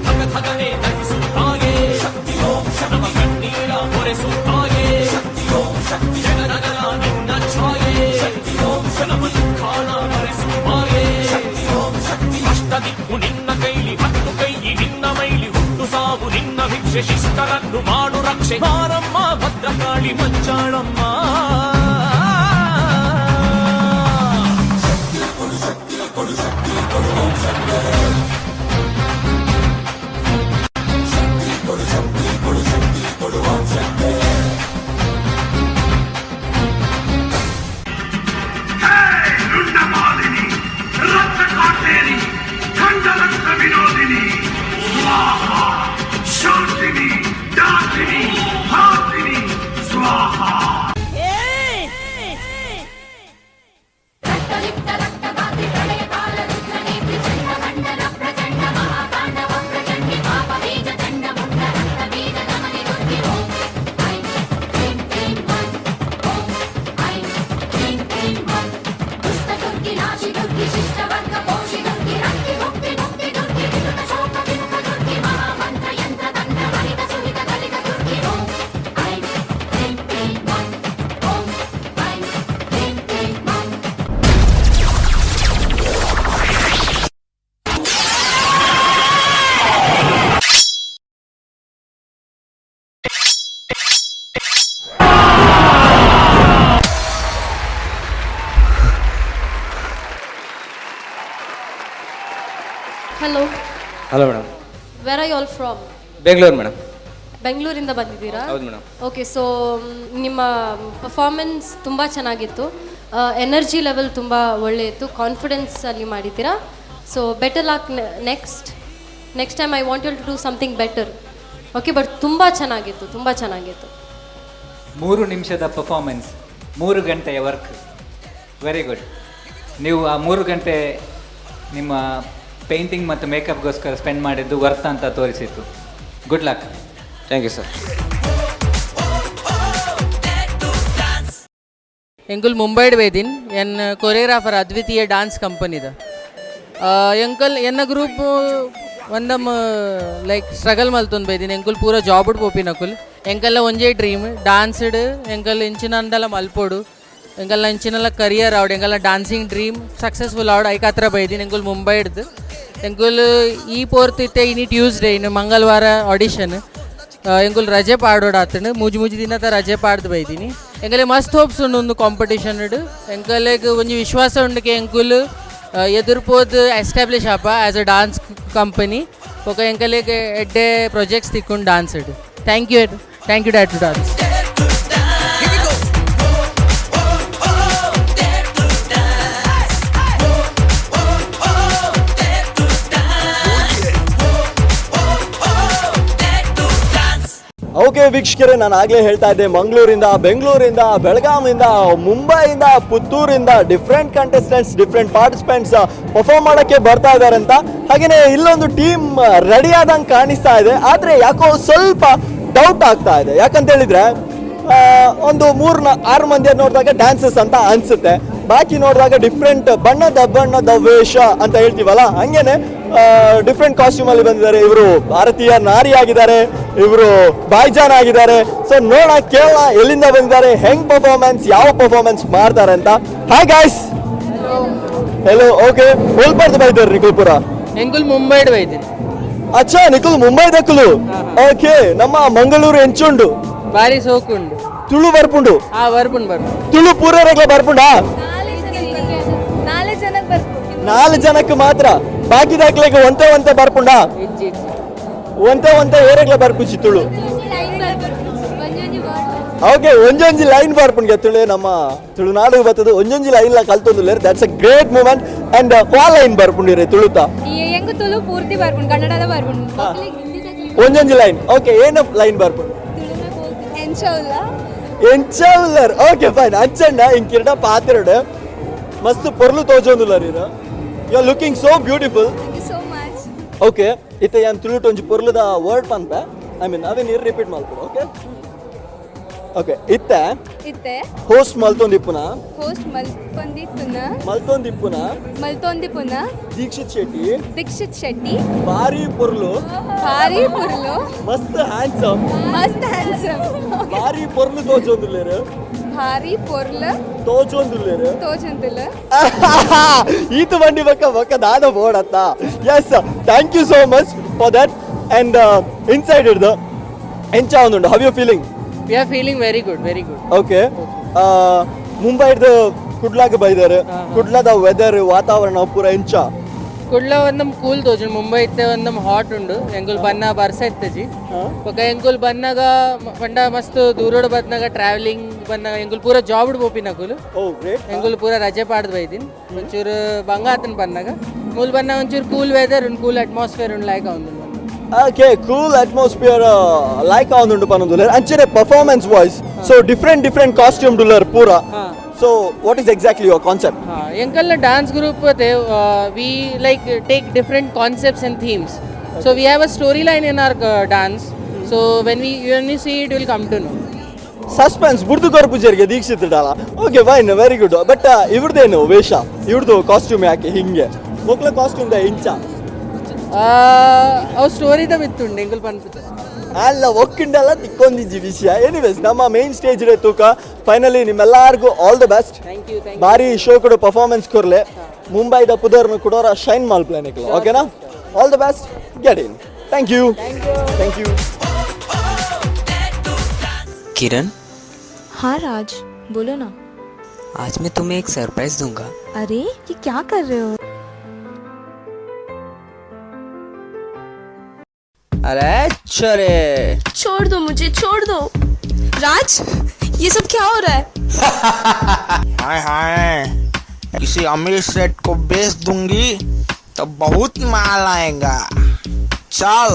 ಧಗ ಧಗನೆ ದಹಿಸುತ್ತಾಗೆ ಶಕ್ತಿ ಓಂ ಶರಮ ಕಣ್ಣೀರ ಹೊರೆಸುತ್ತಾಗೆ ಶಕ್ತಿ ಓಂ ಶಕ್ತಿ ಜಗನಗರ ನಿನ್ನ ಛಾಯೆ ಶಕ್ತಿ ಓಂ ಶರಮ ದುಃಖಾನ ಭರಿಸುವಾಗೆ ಶಕ್ತಿ ಓಂ ಶಕ್ತಿ ಅಷ್ಟದಿಕ್ಕು ನಿನ್ನ ಕೈಲಿ ಹತ್ತು ಕೈ ನಿನ್ನ ಮೈಲಿ ಹುಟ್ಟು ಸಾವು ನಿನ್ನ ಭಿಕ್ಷೆ ಶಿಷ್ಟರನ್ನು ಮಾಡು ರಕ್ಷೆ ಬಾರಮ್ಮ ಭದ್ರಕಾಳಿ ಮಂಚಾಳಮ್ಮ. ಶಕ್ತಿ ಕೊಡು ಶಕ್ತಿ ಕೊಡು ಶಕ್ತಿ ಕೊಡು ಓಂ ಶಕ್ತಿ ಶಕ್ತಿ ಕೊಡು ಶಕ್ತಿ ಕೊಡು ಶಕ್ತಿ ಕೊಡು ಓಂ ಶಕ್ತಿ. ರುಂಡಮಾಲಿನಿ ರಕ್ತಕಾಟೇರಿ ಖಂಡರಕ್ತ ವಿನೋದಿನಿ ಸ್ವಾಹ ಶಾಂತಿನಿ ಡಾಕಿನಿ ಹಾಕಿನಿ ಸ್ವಾಹ. Hello. Hello madam. Where are you all from? Bengaluru madam. ಬೆಂಗಳೂರಿಂದ ಬಂದಿದ್ದೀರಾ? ಹೌದು madam. Okay, so ನಿಮ್ಮ ಪರ್ಫಾರ್ಮೆನ್ಸ್ ತುಂಬ ಚೆನ್ನಾಗಿತ್ತು, ಎನರ್ಜಿ ಲೆವೆಲ್ ತುಂಬ ಒಳ್ಳೆ ಇತ್ತು, ಕಾನ್ಫಿಡೆನ್ಸ್ ಅಲ್ಲಿ ಮಾಡಿದ್ದೀರಾ. So better luck next time. I want you to do something better, okay? But ತುಂಬ ಚೆನ್ನಾಗಿತ್ತು, ತುಂಬ ಚೆನ್ನಾಗಿತ್ತು. 3 ನಿಮಿಷದ ಪರ್ಫಾರ್ಮೆನ್ಸ್, 3 ಗಂಟೆಯ work, very good. ನೀವು ಆ 3 ಗಂಟೆ ನಿಮ್ಮ ಪೇಂಟಿಂಗ್ ಮತ್ತು ಮೇಕಪ್ಗೋಸ್ಕರ ಸ್ಪೆಂಡ್ ಮಾಡಿದ್ದು ವರ್ತ್ ಅಂತ ತೋರಿಸಿತ್ತು. Good luck. Thank you sir. ಎಂಕುಲ್ ಮುಂಬೈಡ್ ವೇದಿನ್ ಎನ್ ಕೊರಿಯೋಗ್ರಾಫರ್ ಅದ್ವಿತೀಯ ಡಾನ್ಸ್ ಕಂಪನಿದ. ಎಂಕಲ್ ಎನ್ನ ಗ್ರೂಪ್ ಒಂದಮ್ ಲೈಕ್ ಸ್ಟ್ರಗಲ್ ಮಲ್ತೊಂದು ಬೈದಿನಿ. ಎಂಕುಲ್ ಪೂರ ಜಾಬ್ ಪೋಪಿನಕುಲ್. ಎಂಕಲ್ಲ ಒಂಜೇ ಡ್ರೀಮ್ ಡಾನ್ಸ್ಡ್. ಎಂಕಲ್ ಇಂಚಿನಂಡಲ ಮಲ್ಪೋಡು, ಎಂಕಲ್ನ ಇಂಚಿನಲ್ಲ ಕರಿಯರ್ ಆವಡ್, ಎಂಕಲ್ನ dancing dream successful ಆವಡ್ ಐಕಾತ್ರ ಬೈದಿನಿ. ಎಂಕುಲ್ ಮುಂಬೈಡ್ದು. ಎಂಕುಲ್ ಈ ಪೋರ್ತ್ ಇತ್ತೆ ಇನಿ ಟ್ಯೂಸ್ಡೇ, ಇನ್ನು ಮಂಗಳವಾರ ಆಡಿಷನ್. ಎಂಕುಲ್ ರಜೆ ಪಾಡೋಡು ಆತಂಡು ಮೂಜಿ ಮೂಜಿ ದಿನದ ರಜೆ ಪಾಡ್ದು ಬೈದಿನಿ. ಎಂಕಲೆ ಮಸ್ತ್ ಹೋಪ್ಸ್ ಉಂಡು ಒಂದು ಕಾಂಪಿಟೇಷನ್. ಎಂಕಲೆಗ್ ಒಂಜಿ ವಿಶ್ವಾಸ ಉಂಡುಕೆ ಎಂಕುಲ್ ಎದುರ್ಪೋದ್ ಎಸ್ಟಾಬ್ಲಿಷ್ ಆಪ as a dance company. ಬೊಕ ಎಂಕಲೆಗ್ ಎಡ್ಡೆ ಪ್ರೊಜೆಕ್ಟ್ಸ್ ತಿಕ್ಕೊಂಡು dance. Thank you, thank you dare to dance. Okay ವೀಕ್ಷಕರೇ, ನಾನು ಆಗಲೇ ಹೇಳ್ತಾ ಇದ್ದೆ, ಮಂಗಳೂರಿಂದ, ಬೆಂಗಳೂರಿಂದ, ಬೆಳಗಾವಿಯಿಂದ, ಮುಂಬೈಯಿಂದ, ಪುತ್ತೂರಿಂದ different contestants, different participants perform ಮಾಡೋಕ್ಕೆ ಬರ್ತಾ ಇದ್ದಾರೆ ಅಂತ. ಹಾಗೆಯೇ ಇಲ್ಲೊಂದು ಟೀಮ್ ರೆಡಿ ಆದಂಗೆ ಕಾಣಿಸ್ತಾ ಇದೆ. ಆದರೆ ಯಾಕೋ ಸ್ವಲ್ಪ ಡೌಟ್ ಆಗ್ತಾ ಇದೆ. ಯಾಕಂತ ಹೇಳಿದ್ರೆ ಒಂದು 3-6 ಮಂದಿ ನೋಡಿದಾಗ ಡ್ಯಾನ್ಸಸ್ ಅಂತ ಅನಿಸುತ್ತೆ, ಬಾಕಿ ನೋಡಿದಾಗ ಡಿಫ್ರೆಂಟ್ ಬಣ್ಣದ ಬಣ್ಣದ ವೇಷ ಅಂತ ಹೇಳ್ತೀವಲ್ಲ, ಹಂಗೇನೆ ಡಿಫ್ರೆಂಟ್ ಕಾಸ್ಟ್ಯೂಮ್ ಅಲ್ಲಿ ಬಂದಿದ್ದಾರೆ. ಇವರು ಭಾರತೀಯ ನಾರಿ ಆಗಿದ್ದಾರೆ, ಇವರು ಬಾಯ್ಜಾನ್ ಆಗಿದ್ದಾರೆ. ಸೊ ನೋಡ ಕೇಳೋಣ ಎಲ್ಲಿಂದ ಬಂದಿದ್ದಾರೆ, ಹೆಂಗ್ ಪರ್ಫಾರ್ಮೆನ್ಸ್, ಯಾವ ಪರ್ಫಾರ್ಮೆನ್ಸ್ ಮಾಡ್ತಾರೆ ಅಂತ. Hi guys. Hello. Okay, ಒಲ್ಪರ್ದು ಬೈದಾರೆ Nikhil ಪುರ? ಎಂಕುಲ್ ಮುಂಬೈಡ್ ಬೈದಿನಿ. ಅಚ್ಚಾ, ನಿಖಿಲ್ ಮುಂಬೈ ದಕ್ಕಲು. ಓಕೆ, ನಮ್ಮ ಮಂಗಳೂರು ಎಂಚುಂಡು? ಬಾರಿ ಸೋಕುಂಡು. ತುಳು ಬರ್ಪುಂಡು? ಹಾ, ಬರ್ಪುಂಡು ಬರ್ಪುಂಡು. ತುಳು ಪೂರ ಬರ್ಪುಂಡಾ? ನಾಲೆ ಜನಕ್ಕೆ ಬರ್ಪು. ನಾಲ್ ಜನಕ್ಕೆ ಮಾತ್ರ. ಬಾಕಿ ದಾಖಲೆಗೆ ಒಂತೆ ಒಂತೆ ಬರ್ಪುಂಡ? ಒಂತೆ ಒಂತೆ ಏರೆಗ್ಲ ಬರ್ಪುಜಿ ತುಳು. ಓಕೆ, ಒಂಜೊಂಜಿ ಲೈನ್ ಬರ್ಪುಂಡ್ಗೆ ತುಳು. ನಮ್ಮ ತುಳುನಾಡು ಬರ್ತದೆ ಒಂಜೊಂಜಿ ಲೈನ್ ಲಾ ಕಲ್ತೊಂದುಲ್ಲೆರ್. That's a great moment. And ವಾ ಲೈನ್ ಬರ್ಪುಂಡಿರೆ ತುಳುತ? ಎಂಗ್ ತುಳು ಪೂರ್ತಿ ಬರ್ಪುಂಡು, ಕನ್ನಡದ ಬರ್ಪುಂಡು. ಒಂಜೊಂಜಿ ಲೈನ್. ಓಕೆ, ಏನ ಲೈನ್ ಬರ್ಪುಂಡು? ಎಂಚ ಉಲ್ಲ? ಎಂಚ ಉಲ್ಲರ್. Okay fine. ಅಂಚಂಡ ಇಂಕಿರಡ ಪಾತಿರಡು ಮಸ್ತ್ ಪೊರ್ಲು ತೋಜೊಂದುಲ್ಲರ್ ಇರು. You are looking so beautiful. Thank you so much. Okay, ಇತ್ತೆ ಯಾನ್ ತುಳುಟ್ ಒಂಜಿ ಪೊರ್ಲುದ ವರ್ಡ್ ಪನ್ಪೆ, I mean ಅವೇನ್ ಇರ್ ರಿಪೀಟ್ ಮಲ್ಪೊಡು. ಓಕೆ ಓಕೆ, ಇತ್ತೆ ಇತ್ತೆ ಹೋಸ್ಟ್ ಮಲ್ತೊಂದಿಪ್ಪುನ, ಹೋಸ್ಟ್ ಮಲ್ತೊಂದಿಪ್ಪುನ, ಮಲ್ತೊಂದಿಪ್ಪುನ, ಮಲ್ತೊಂದಿಪ್ಪುನ ದೀಕ್ಷಿತ್ ಶೆಟ್ಟಿ, ದೀಕ್ಷಿತ್ ಶೆಟ್ಟಿ ಭಾರಿ ಪೊರ್ಲು, ಭಾರಿ ಪೊರ್ಲು, ಮಸ್ತ್ ಹ್ಯಾಂಡ್ಸಮ್, ಮಸ್ತ್ ಹ್ಯಾಂಡ್ಸಮ್, ಭಾರಿ ಪೊರ್ಲು ತೋಜೊಂದುಲ್ಲೆರ್, ಭಾರಿ ಪೊರ್ಲು ತೋಜೊಂದುಲ್ಲೆರ್, ತೋಜೊಂದುಲ್ಲ. ಈತ ಬಂಡಿ ಬಕ್ಕ ಬಕ್ಕ ದಾದ ಬೋಡತ್ತ. Yes, thank you so much for that. And inside ಹಿಡ್ದು ಎಂಚ ಒಂದುಂಡು, how you feeling? We are feeling very good, very good. Okay, ಮುಂಬೈಡ್ದು ಕುಡ್ಲಾಗ ಬೈದಾರೆ, ಕುಡ್ಲಾದ ವೆದರ್ ವಾತಾವರಣ ಪೂರ ಎಂಚ? ಕುಡ್ಲ ಒಂದಮ್ ಕೂಲ್ ತೋಜುಂಡು, ಮುಂಬೈ ಇತ್ತೆ ಒಂದಮ್ ಹಾಟ್ ಉಂಡು. ಎಂಕುಲು ಬನ್ನ ಬರ್ಸ ಇತ್ತಜಿ ಬೊಕ ಎಂಕುಲು ಬನ್ನಾಗ ಪಂಡ ಮಸ್ತ್ ದೂರೋಡು ಬನ್ನಾಗ ಟ್ರಾವೆಲಿಂಗ್ ಬನ್ನಾಗ ಎಂಕುಲು ಪೂರ ಜಾಬ್ ಪೋಪಿನಕುಲು. ಎಂಕುಲು ಪೂರ ರಜೆ ಪಾಡ್ದು ಬೈದಿನ್, ಒಂಚೂರು ಬಂಗ ಆತನ ಬನ್ನಾಗ. ಮೂಲು ಬನ್ನ ಒಂಚೂರು ಕೂಲ್ ವೆದರ್ ಉಂಡು, ಕೂಲ್ ಅಟ್ಮಾಸ್ಫಿಯರ್ ಉಂಡು, ಲೈಕ್ ಉಂಡು. Okay, cool atmosphere like ಆವೊಂದುಂಡು ಪನೊಂದುಲ್ಲೆರ್. ಅಂಚನೆ performance wise so different different costume ಡುಲ್ಲರ್ ಪೂರ. So what is exactly your concept? ಎಂಕಲ್ನ dance group we like take different concepts and themes. So we have a story line in our dance. So when we see it will come to know. Suspense ಬುಡ್ದು ಕೊರ್ಪುಜರಿಗೆ Dikshit ಡಾಲ. Okay fine, very good. But ಇವ್ರದ್ದೇನು ವೇಷ, ಇವ್ರದ್ದು costume ಯಾಕೆ ಹಿಂಗೆ? ಮೊಕ್ಲ costume the ಇಂಚ ಅವು ಸ್ಟೋರಿದ ಮಿತ್ತುಂಡು ಎಂಕುಲು ಪನ್ಪುಜ. ಅಲ್ಲ ಒಕ್ಕಿಂಡಲ್ಲ ತಿಕ್ಕೊಂದಿಜ್ಜಿ ವಿಷಯ. ಎನಿವೇಸ್, ನಮ್ಮ ಮೇನ್ ಸ್ಟೇಜ್ ತೂಕ ಫೈನಲಿ ನಿಮ್ಮೆಲ್ಲರಿಗೂ all the best. Thank you, thank. ಭಾರಿ ಶೋ ಕೊಡು, ಪರ್ಫಾರ್ಮೆನ್ಸ್ ಕೊರ್ಲೆ, ಮುಂಬೈದ ಪುದರ್ನು ಕುಡೋರ ಶೈನ್ ಮಲ್ಪ್ಲೆ ನಿಕ್ಲು. ಓಕೆನಾ? All the best, get in. Thank you, thank you. Kiran. हाँ राज, बोलो ना। आज मैं तुम्हें एक सरप्राइज दूंगा। अरे ये क्या कर रहे हो? अरे चले, छोड़ दो मुझे, छोड़ दो। राज, ये सब क्या हो रहा है? हाय हाय, किसी अमीर सेठ को बेच दूंगी तो बहुत माल आएगा। चल।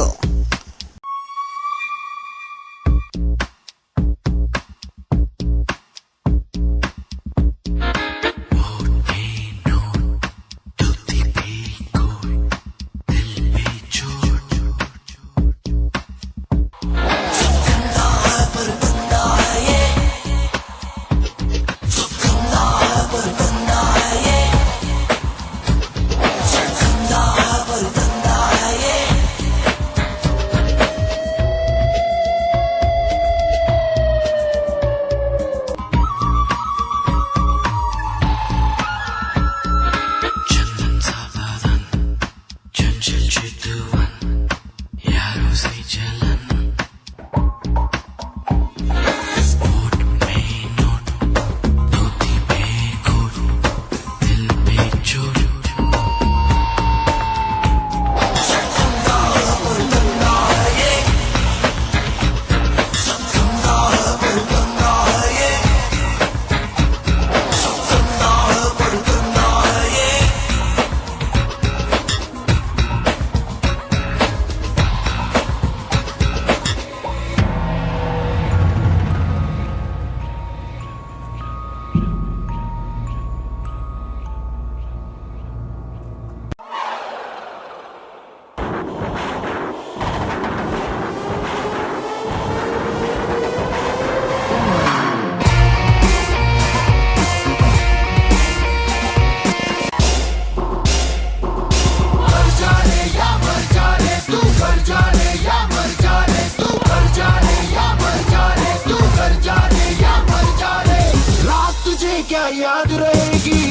क्या याद रहेगी,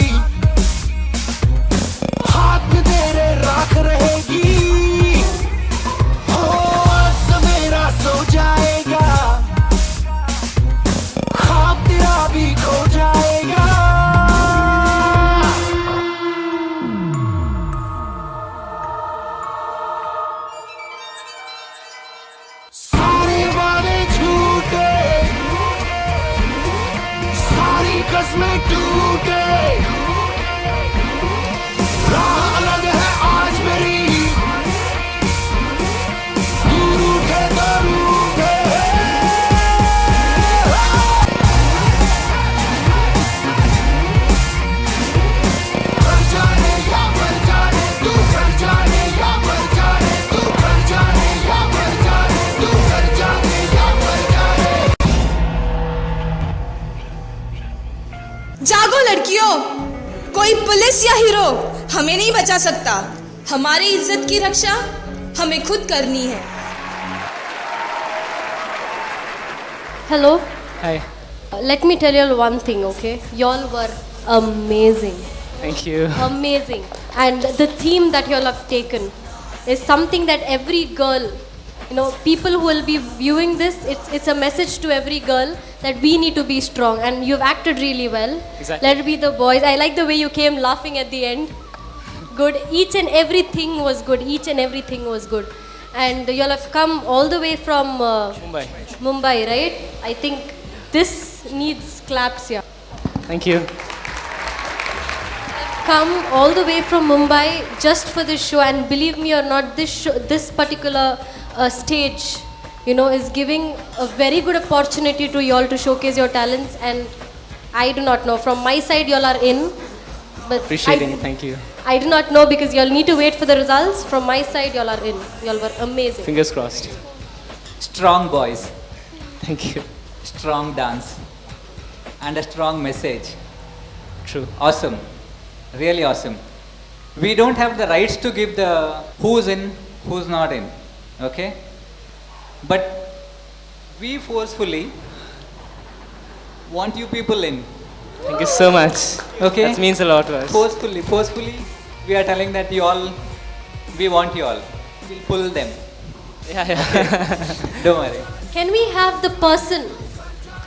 हाथ में तेरे राख रहेगी। हो आज सवेरा सो जाएगा, ख्वाब तेरा भी खो जाएगा। Hero हमें नहीं बचा सकता। हमारी इज्जत की रक्षा हमें खुद करनी है। Hello. Hi. Let me tell you all one thing, okay? Y'all were amazing. Thank you. Amazing. And the theme that y'all have taken is something that every girl, you know, people who will be viewing this, it's a message to every girl that we need to be strong. And you've acted really well. Exactly. Let it be the boys. I like the way you came laughing at the end. Good. Each and everything was good. Each and everything was good. And y'all have come all the way from Mumbai. Mumbai, right? I think this needs claps here. Thank you. Come all the way from Mumbai just for this show, and believe me or not, this show, this particular stage, you know, is giving a very good opportunity to y'all to showcase your talents. And I do not know, from my side, y'all are in. But Appreciating it. Thank you. I do not know, because y'all need to wait for the results. From my side, y'all are in. Y'all were amazing. Fingers crossed. Strong boys. Thank you. Strong dance and a strong message. True. Awesome. Really awesome. We don't have the rights to give the who's in, who's not in. Okay? But we forcefully want you people in. Thank you so much. Okay? That means a lot to us. Forcefully, forcefully, we are telling that you all, we want you all. We'll pull them. Yeah, yeah. Okay. Don't worry. Can we have the person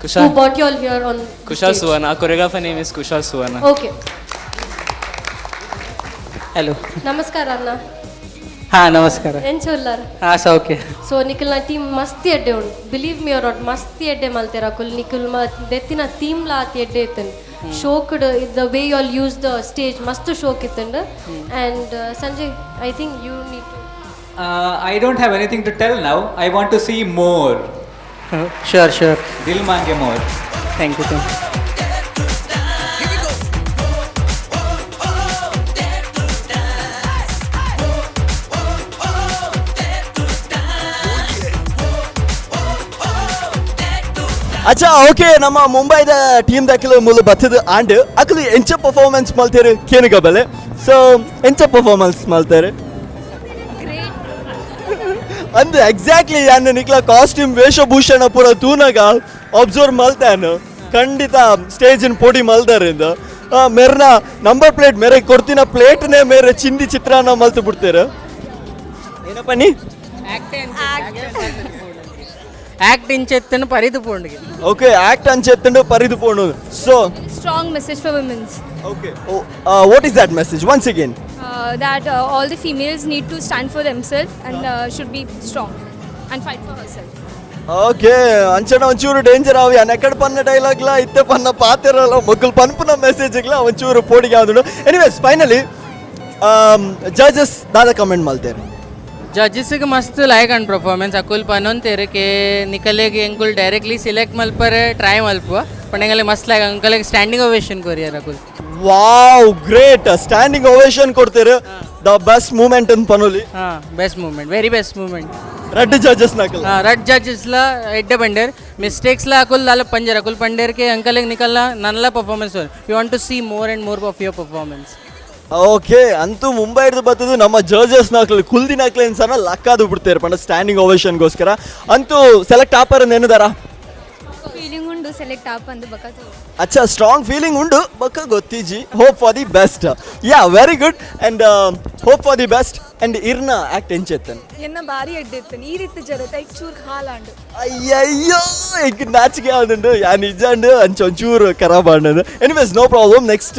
Kushal. who brought you all here on the Kushal stage? Suvarna. Our choreographer name is Kushal Suvarna. Okay. Hello. Namaskar, Anna. ಹಾ, ನಮಸ್ಕಾರ. ಎಂಚ ಉಲ್ಲಾರ್? ಹಾ, ಸೌಖ್ಯ. So ನಿಖಲ್ನ team ಮಸ್ತಿ ಎಡ್ಡೆ ಉಂಡು, believe me R not, ಮಸ್ತಿ ಎಡ್ಡೆ ಮಲ್ತೇರ ಅಕುಲ್. ನಿಖಲ್ ಮ ದೆತ್ತಿನ ಥೀಮ್ ಲಾ ಆತಿ ಎಡ್ಡೆ ಇತ್ತನ್. ಶೋಕ್ಡ್ the way you all use the stage, ಮಸ್ತ್ ಶೋಕ್ ಇತ್ತಂಡ್. And Sanjay, I think you need to I don't have anything to tell now. I want to see more. Sure, sure. Dil mange more. Thank you, thank you. ಅಚ್ಚಾ, okay, ನಮ್ಮ ಮುಂಬೈದ team ದಾಖಲೆ ಮೂಲ ಬತ್ತದ and ಅಕಲು ಎಂಚ performance ಮಲ್ತೇರು ಕೇನುಗ ಬಲೆ. So ಎಂಚ performance ಮಲ್ತೇರು ಅಂದ್ exactly ಯಾನ್ ನಿಕ್ಲ costume ವೇಷಭೂಷಣ ಪೂರ ತೂನಗ ಅಬ್ಸರ್ವ್ ಮಲ್ತಾನು, ಖಂಡಿತ ಸ್ಟೇಜಿನ ಪೋಡಿ ಮಲ್ದಾರಿಂದ ಮೇರ್ನ ನಂಬರ್ ಪ್ಲೇಟ್ ಮೇರೆ ಕೊಡ್ತಿನ ಪ್ಲೇಟ್ನೇ ಮೇರೆ ಚಿಂದಿ ಚಿತ್ರಾನ್ನ ಮಲ್ತು ಬಿಡ್ತೇರು. ಏನಪ್ಪ ನೀ ಆಕ್ಟ್ ಇಂಚೆತ್ತನ್ನು ಪರಿದು ಪೋಂಡಿಗೆ. ಓಕೆ, ಆಕ್ಟ್ ಅಂಚೆತ್ತಂಡು ಪರಿದು ಪೋಂಡು. So Strong message for womens. Okay, what is that message once again? That all the females need to stand for themselves and should be strong and fight for herself. Okay, ಅಂಚನ ಒಂಚೂರು danger ಅವಿ ಎಕ್ಕಡ ಪನ್ನ ಡೈಲಾಗ್ಲ ಇತ್ತೆ ಪನ್ನ ಪಾತಿರಲ್ಲ ಮೊಗ್ಗಲ್ ಪನ್ಪುನ ಮೆಸೇಜ್ಗ್ಲ ಒಂಚೂರು ಪೋಡಿಗೆ ಆದುಂಡು. Anyways, finally judges ದಾದ comment ಮಲ್ತೇರು? ಜಡ್ಜಸ್ಗೆ ಮಸ್ತ್ like and performance. ಅಕುಲ್ ಪನೊಂತೇರು K ನಿಕಲೆಗ್ ಎಂಕುಲ್ directly select ಮಲ್ಪರೆ try ಮಲ್ಪುವ, ಪಂಡ ಎಂಗಲೆ ಮಸ್ತ್ ಲೈಕ್ ಅಂಕಲೆಗ್ ಸ್ಟ್ಯಾಂಡಿಂಗ್ ಓವೇಷನ್ ಕೊರಿಯರ್ ಅಕುಲ್. Wow, great, standing ovation ಕೊಡ್ತೇರು. The best moment ಅಂತ ಪನೋಲಿ. ಹಾಂ, best moment, very best moment. ರಡ್ಡ್ ಜಡ್ಜಸ್ ನಕಲ್. ಹಾಂ, ರಡ್ಡ್ ಜಡ್ಜಸ್ಲ ಎಡ್ಡೆ ಬಂಡೇರ್. ಮಿಸ್ಟೇಕ್ಸ್ಲ ಅಕುಲ್ ದಾಲ ಪಂಜರ್. ಅಕುಲ್ ಪಂಡೇರ್ K ಅಂಕಲೆಗ್ ನಿಕಲ್ನ ನನ್ಲ performance, you want to see more and more of your performance. Okay, ಅಂತೂ ಮುಂಬೈ ಹಿಡಿದು ಬರ್ತದೆ ನಮ್ಮ ಜಡ್ಜಸ್ ನಾಕ್ಲು ಕುಲ್ದಿನ ಸನ ಲಕ್ಕಾದು ಬಿಡ್ತೇರು ಪಂಡ ಸ್ಟ್ಯಾಂಡಿಂಗ್ ಓವೇಷನ್ಗೋಸ್ಕರ. ಅಂತೂ ಸೆಲೆಕ್ಟ್ ಆಪರ್ ನೆನದಾರ? ಫೀಲಿಂಗ್ ಉಂಡು ಸೆಲೆಕ್ಟ್ ಆಪಂದು ಬಕತು. ಅಚ್ಚಾ, ಸ್ಟ್ರಾಂಗ್ ಫೀಲಿಂಗ್ ಉಂಡು ಬಕ್ಕ ಗೊತ್ತಿಜಿ. Hope for the best. Yeah, very good, and hope for the best. And ಇರ್ನ ಆಕ್ಟ್ ಎಂಚೆತ್ತನ್? ಎನ್ನ ಭಾರಿ ಎಡ್ಡೆತ್ತು ನೀರಿತ್ತು ಜರತ ಐಕ್ ಚೂರ್ ಹಾಲಾಂಡು. ಅಯ್ಯಯ್ಯೋ, ಈಗ ನಾಚಿಕೆ ಆದುಂಡು ಯಾ ನಿಜಾಂಡು ಅಂಚ ಒಂಚೂರು ಖರಾಬ್ ಆಂಡು. Anyways, no problem. Next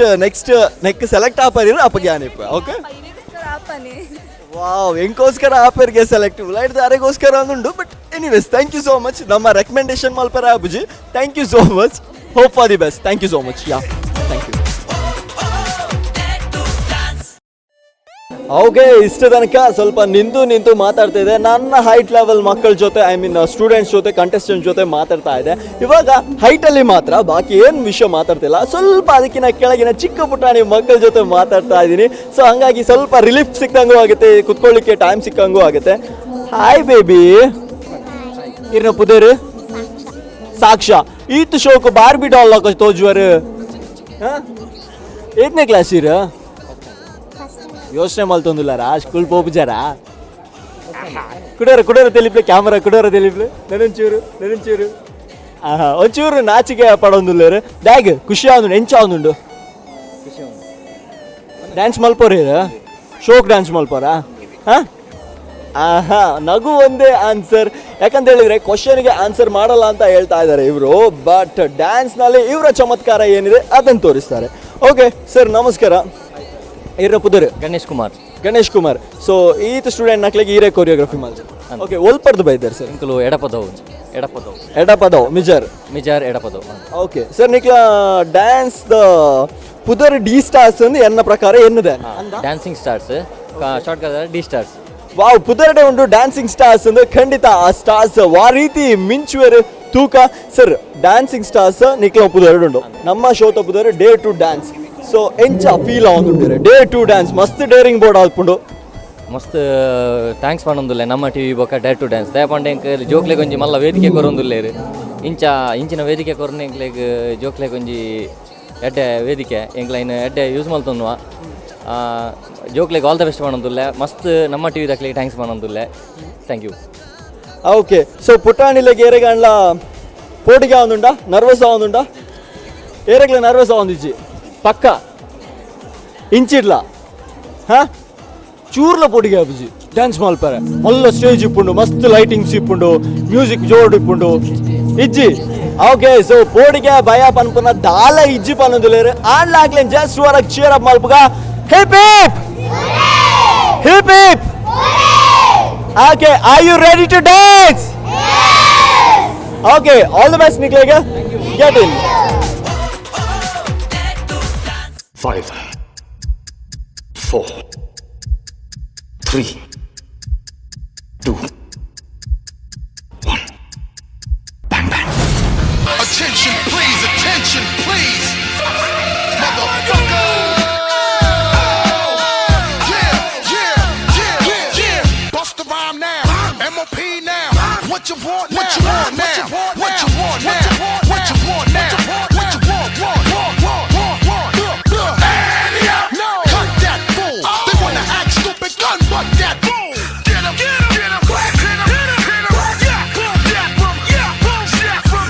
neck select ಆಪರ್ ಇರು ಅಪ್ಪಗೆ ಯಾನಿಪ್ಪ. ಓಕೆ, ಆಪನೆ. ವಾವ್, ಎಂಕೋಸ್ಕರ ಆಪರ್ಗೆ ಸೆಲೆಕ್ಟ್ ಉಲಾಯ್ದ ಅರೆಗೋಸ್ಕರ ಅಂದುಂಡು. But anyways, thank you so much. ನಮ್ಮ ರೆಕಮೆಂಡೇಶನ್ ಮಲ್ಪರ ಅಬುಜಿ. Thank you so much. Hope for the best. Thank you so much. Yeah, thank you. Okay, ಇಷ್ಟು ತನಕ ಸ್ವಲ್ಪ ನಿಂತು ನಿಂತು ಮಾತಾಡ್ತಾ ಇದೆ ನನ್ನ ಹೈಟ್ ಲೆವೆಲ್ ಮಕ್ಕಳ ಜೊತೆ, I mean students ಜೊತೆ, ಕಂಟೆಸ್ಟೆಂಟ್ ಜೊತೆ ಮಾತಾಡ್ತಾ ಇದೆ. ಇವಾಗ ಹೈಟಲ್ಲಿ ಮಾತ್ರ, ಬಾಕಿ ಏನು ವಿಷಯ ಮಾತಾಡ್ತಿಲ್ಲ. ಸ್ವಲ್ಪ ಅದಕ್ಕಿಂತ ಕೆಳಗಿನ ಚಿಕ್ಕ ಪುಟಾಣಿ ಮಕ್ಕಳ ಜೊತೆ ಮಾತಾಡ್ತಾ ಇದ್ದೀನಿ. ಸೊ ಹಂಗಾಗಿ ಸ್ವಲ್ಪ ರಿಲೀಫ್ ಸಿಕ್ಕಂಗೂ ಆಗುತ್ತೆ, ಕುತ್ಕೊಳ್ಳಿಕ್ಕೆ ಟೈಮ್ ಸಿಕ್ಕಂಗೂ ಆಗುತ್ತೆ. ಹಾಯ್ ಬೇಬಿ, ಇರ್ನ ಪುದೇರು? ಸಾಕ್ಷಾ. ಈತ್ ಶೋಕ್ ಬಾರ್ಬಿ ಡಾಲ್ ತೋಜುವರು. ಏಟ್ನೇ ಕ್ಲಾಸ್ ಇರ? ಯೋಚನೆ ಮಲ್ತೊಂದುಲ್ಲಾರಾ ಸ್ಕೂಲ್ ಪೋಪುಜಾರಾ? ಕುಡೋರ ಕುಡೋರ ತೆಲಿಪ್ಲೆ ಕ್ಯಾಮರಾ ಕುಡೋರ ತೆಲಿಪ್ಲೆ ನೆನಂಚೂರು ನೆನಂಚೂರು. ಆಹಾ, ಒಂಚೂರು ನಾಚಿಕೆ ಪಡೊಂದುಲ್ಲೇರು. ಡ್ಯಾಗ್ ಖುಷಿ ಆವೊಂದುಂಡು? ಎಂಚ ಆವೊಂದುಂಡು? ಡ್ಯಾನ್ಸ್ ಮಲ್ಪೋರು ಶೋಕ್ ಡ್ಯಾನ್ಸ್ ಮಲ್ಪೋರಾ? ಹಾಂ, ಆಹಾ, ನಗು ಒಂದೇ ಆನ್ಸರ್. ಯಾಕಂತ ಹೇಳಿದ್ರೆ ಕ್ವಶನ್ಗೆ ಆನ್ಸರ್ ಮಾಡಲ್ಲ ಅಂತ ಹೇಳ್ತಾ ಇದ್ದಾರೆ ಇವರು, ಬಟ್ ಡ್ಯಾನ್ಸ್ನಲ್ಲಿ ಇವರ ಚಮತ್ಕಾರ ಏನಿದೆ ಅದನ್ನು ತೋರಿಸ್ತಾರೆ. ಓಕೆ ಸರ್, ನಮಸ್ಕಾರ. ಇರ ಪುದರ್? ಗಣೇಶ್ ಕುಮಾರ್. ಗಣೇಶ್ ಕುಮಾರ್. ಸೊ ಈತ ಸ್ಟೂಡೆಂಟ್ ನಕ್ಲಿಗೆ ಈರೇ ಕೊರಿಯೋಗ್ರಫಿ ಮಾಡ್ತಾರೆ. ಓಕೆ, ಒಲ್ಪರ್ದು ಬೈದಾರೆ ಸರ್? ಇಂಕುಲು ಎಡಪದವು, ಎಡಪದವು. ಎಡಪದವು, ಮಿಜಾರ್. ಮಿಜಾರ್ ಎಡಪದವು. ಓಕೆ ಸರ್, ನಿಕ್ಲ ಡ್ಯಾನ್ಸ್ the ಪುದರ್ ಡಿ ಸ್ಟಾರ್ಸ್ ಅಂದ್ ಎನ್ನ ಪ್ರಕಾರ ಎನ್ನದೆ? Dancing stars, short D stars. Wow, ಪುದರ್ಡೆ ಉಂಟು ಡ್ಯಾನ್ಸಿಂಗ್ ಸ್ಟಾರ್ಸ್ ಅಂದ್ರೆ ಖಂಡಿತ ಆ ಸ್ಟಾರ್ಸ್ ವಾ ರೀತಿ ಮಿಂಚುವೆರು ತೂಕ. Sir, dancing stars ನಿಕ್ಲ ಪುದರ್ಡ್ ಉಂಟು, ನಮ್ಮ ಶೋತ ಪುದರ್ dare to dance. So ಎಂಚ ಫೀಲ್ ಆವೊಂದುಂಡು dare to dance? ಮಸ್ತ್ ಡೇರಿಂಗ್ ಬೋರ್ಡ್ ಆಲ್ಪುಂಡು. ಮಸ್ತ್ thanks ಪಂಡೊಂದುಲ್ಲೆ ನಮ್ಮ ಟಿವಿ ಬೊಕ್ಕ dare to dance. ದಯಪಂಡ ಎಂಕ್ ಜೋಕ್ಲೆಗ್ ಒಂಜಿ ಮಲ್ಲ ವೇದಿಕೆ ಕೊರೊಂದುಲ್ಲೇರು. ಇಂಚ ಇಂಚಿನ ವೇದಿಕೆ ಕೊರ್ನ ಎಂಕ್ಲೆಗ್ ಜೋಕ್ಲೆಗ್ ಒಂಜಿ ಎಡ್ಡೆ ವೇದಿಕೆ, ಎಂಕ್ಲೈನ್ ಎಡ್ಡೆ ಯೂಸ್ ಮಲ್ತೊಂದುವ. ಜೋಕ್ಲೆಗ್ all the best ಪಂಡೊಂದುಲ್ಲೆ. ಮಸ್ತ್ ನಮ್ಮ ಟಿವಿ ದಕ್ಲೆಗ್ thanks ಪಂಡೊಂದುಲ್ಲೆ. Thank you. Okay, so ಪುಟಾಣಿಲೆಗ್ ಏರೆಗಾಂಡ್ಲ ಪೋಟಿಗೆ ಆವೊಂದುಂಡ? ನರ್ವಸ್ ಆವೊಂದುಂಡ? ಏರೆಗ್ಲ ನರ್ವಸ್ ಆವೊಂದಿಜ್ಜಿ ಪಕ್ಕ ಇಂಚಿಡ್ಲ? ಹಾ, ಚೂರ್ಲ ಪೋಟಿಗೆ ಆಪುಜಿ ಡ್ಯಾನ್ಸ್ ಮಲ್ಪರೆ. ಮಲ್ಲ ಸ್ಟೇಜ್ ಇಪ್ಪುಂಡು, ಮಸ್ತ್ ಲೈಟಿಂಗ್ಸ್ ಇಪ್ಪುಂಡು, ಮ್ಯೂಸಿಕ್ ಜೋಡ್ ಇಪ್ಪುಂಡು. ಇಜ್ಜಿ? ಓಕೆ, ಸೊ ಪೋಡಿಗೆ ಭಯ ಪನ್ಪುನ ದಾಲ ಇಜ್ಜಿ ಪನ್ನೊಂದುಲ್ಲೆರ್. ಆಂಡ್ಲ ಜಸ್ಟ್ ವರಕ್ ಚೀರ್ ಅಪ್ ಮಲ್ಪುಗ. Hip hip hip hip. Okay, are you ready to dance? Okay, all the best ನಿಕ್ಲೆಗ್. Get in. 5, 4, 3, 2, 1. Bang bang. Attention please, attention please. Motherfucker. Yeah, yeah, yeah, yeah, yeah. Bust the rhyme now. MOP now. What you want now? What you want now? What you want now? What you want now? What you want? Want, want, want, want, want. No, cut that fool. They wanna act stupid, gun butt that fool. Get 'em, get 'em, get 'em, hit 'em, hit 'em, hit 'em. Yeah, boom, yeah, boom, yeah, boom, yeah, boom,